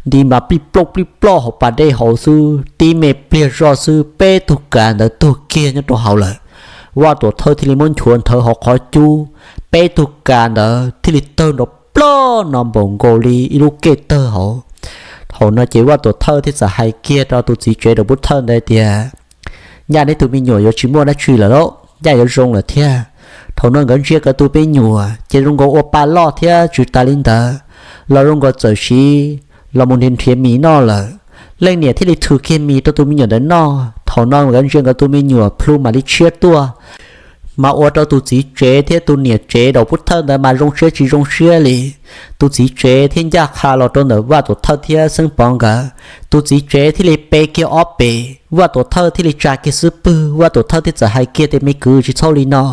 nti mas plij ploj plij ploj hauv pas dej hauv xwb. Tib me pliag zoj xwb peb tug kav ntawd tuag kiag nyob rau hauv lawm. Vaj Tuam Thawj thiaj li muab nchuav nthawv hauv qhov cub, peb tug kav ntawd thiaj li tawg nrov ploj no npaum nkaus li ib lub kej tawg hauv. Thaum no ces Vaj Tuam Thawj thiaj txawm hais kiag rau tus txiv tsev daus pub thawj ntawd tias, Nyaj neb tus me nyuam yuav tsis muaj dab tsi lawm lauj, nyaj yuav zoo lawm thiab. Thaum no nkawd ntsia nkawd tus me nyuam ces zoo nkaus ua pa loj thiab tsis tas li ntawd los zoo nkaus txawm siv los mus nrhiav nrhiav mis noj lawm. Leej niam thiaj li thws kiag mis rau tus me nyuam ntawd noj. Thaum no nkawd ntsia nkawd tus me nyuam plhu mam li tshiab tuaj, mas ua rau tus txiv tsev thiab tus niam tsev daus pub thawj ntawd mas zoo siab tsis zoo siab li. Tus txiv tsev thiaj ncaj qha los rau ntawm Vaj Tuam Thawj thiab Xeeb Pov nkawd. Tus txiv tsev thiaj li pe kiag ob pem, Vaj Tuam Thawj thiaj li tsa kiag xub pwg. Vaj Tuam Thawj thiaj txawm hais kiag tias, Me kwv, tsis txhob ua li no,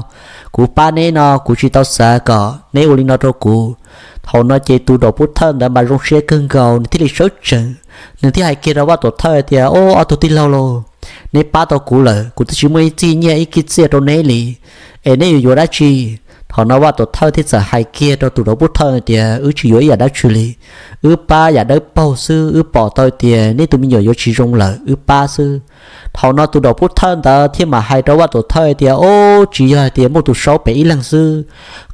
kuv pab neb no kuv tsis tau xav kom neb ua li no rau kuv. Thaum no ces tus daus pub thawj ntawd mas zoo siab kawg nkaus, nws thiaj li sawv tsees, nws thiaj hais kiag rau Vaj Tuam Thawj tias, Ob tug tij laug lauj, neb pab tau kuv lawm, kuv twb tsis muaj ib txij nyiaj ib kib txiaj rau neb li, es neb yuav yuav dab tsi? Thaum no Vaj Tuam Thawj thiaj txawm hais kiag rau tus daus pub thawj tias, Wb tsis yuav ib yam dab tsi li, wb pab yam dawb paug xwb, wb pom tau tias neb tus me nyuam yuav tsis zoo lawm wb pab xwb. Thaum no tus daus pub thawj ntawd thiaj mam hais rau Vaj Tuam Thawj tias, Ob, tsis yog hais tias muaj tus saub pem ib leeg xwb,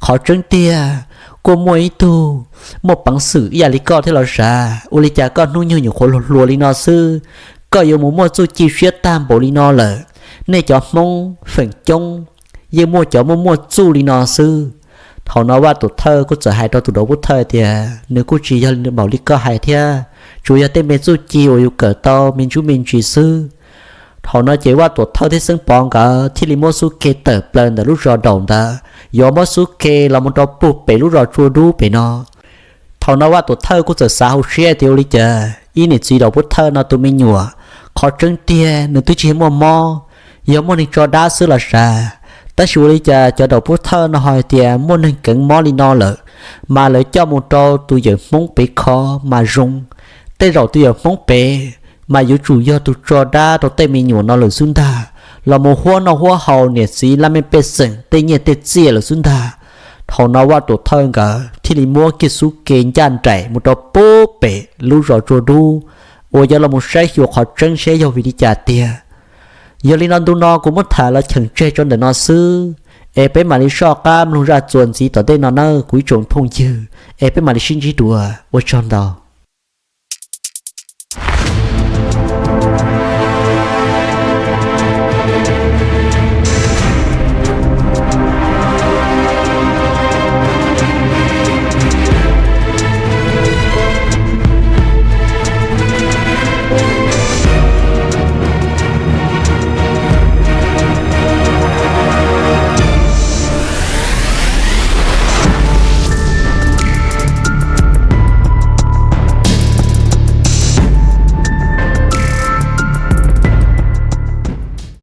qhov tseeb tiag kuj muaj ib tug muaj peev xwm ib yam li koj thiab los sav. Ua li cas koj hnub nyoog nyuam qhuav hluas hluas li no xwb, koj yuav mus muaj txuj ci siab tag npaum li no lawm? Nej cov Hmoob feem coob yeej muaj cov muaj muaj txuj li no xwb. Thaum no Vaj Tuam Thawj kuj txawm hais rau tus daus pub thawj tias, Nws kuj tsis yog npaum li koj hais thiab, tsuas yog tej me txuj ci uas yus kawm tau me ntsuj me ntsis xwb. Thaum no ces Vaj Tuam Thawj thiab Xeeb Pov nkawd thiaj li muab xub ke tawm plaws ntawm lub zos daus ntawd, yuav muab xub ke los mus rau puag pem lub zos Tsua Dub pem no. Thaum no Vaj Tuam Thawj kuj txawm xav hauv siab tias, Ua li cas ib niam txiv daus pub thawj no tus me nyuam, qhov tseeb tiag nws twb tsis muaj mob, yog muaj neeg tso dab xwb los sav. Tab sis ua li cas cov daus pub thawj no ho hais tias muaj neeg keev mob li no lawm, mas lawv coj mus rau tus yawm Hmoob pem kho mas zoo. Tej zaum tus yawm Hmoob pem mas yuav tsum yog tus tso dab rau tej me nyuam no lawm xwb ntag, los mus huab noj huab haus niam txiv laj mej pej xeem tej nyiaj tej txiaj lawm xwb ntag. Thaum no Vaj Tuam Thawj nkawd thiaj li muab kiag xub ke ncaj nraim mus rau puag pem lub zos Tsua Dub, uas yuav los mus saib xyuas qhov tseeb seb yog vim li cas tiag. Yog li no ntu no kuv muab tham los cheem tseg tso ntawm no xwb, es peb mam li soj qab mloog zaj txuas ntxiv tom ntej no nawb kuv ib tsoom phooj ywg, es peb mam li sib ntsib dua, ua tsaug ntau.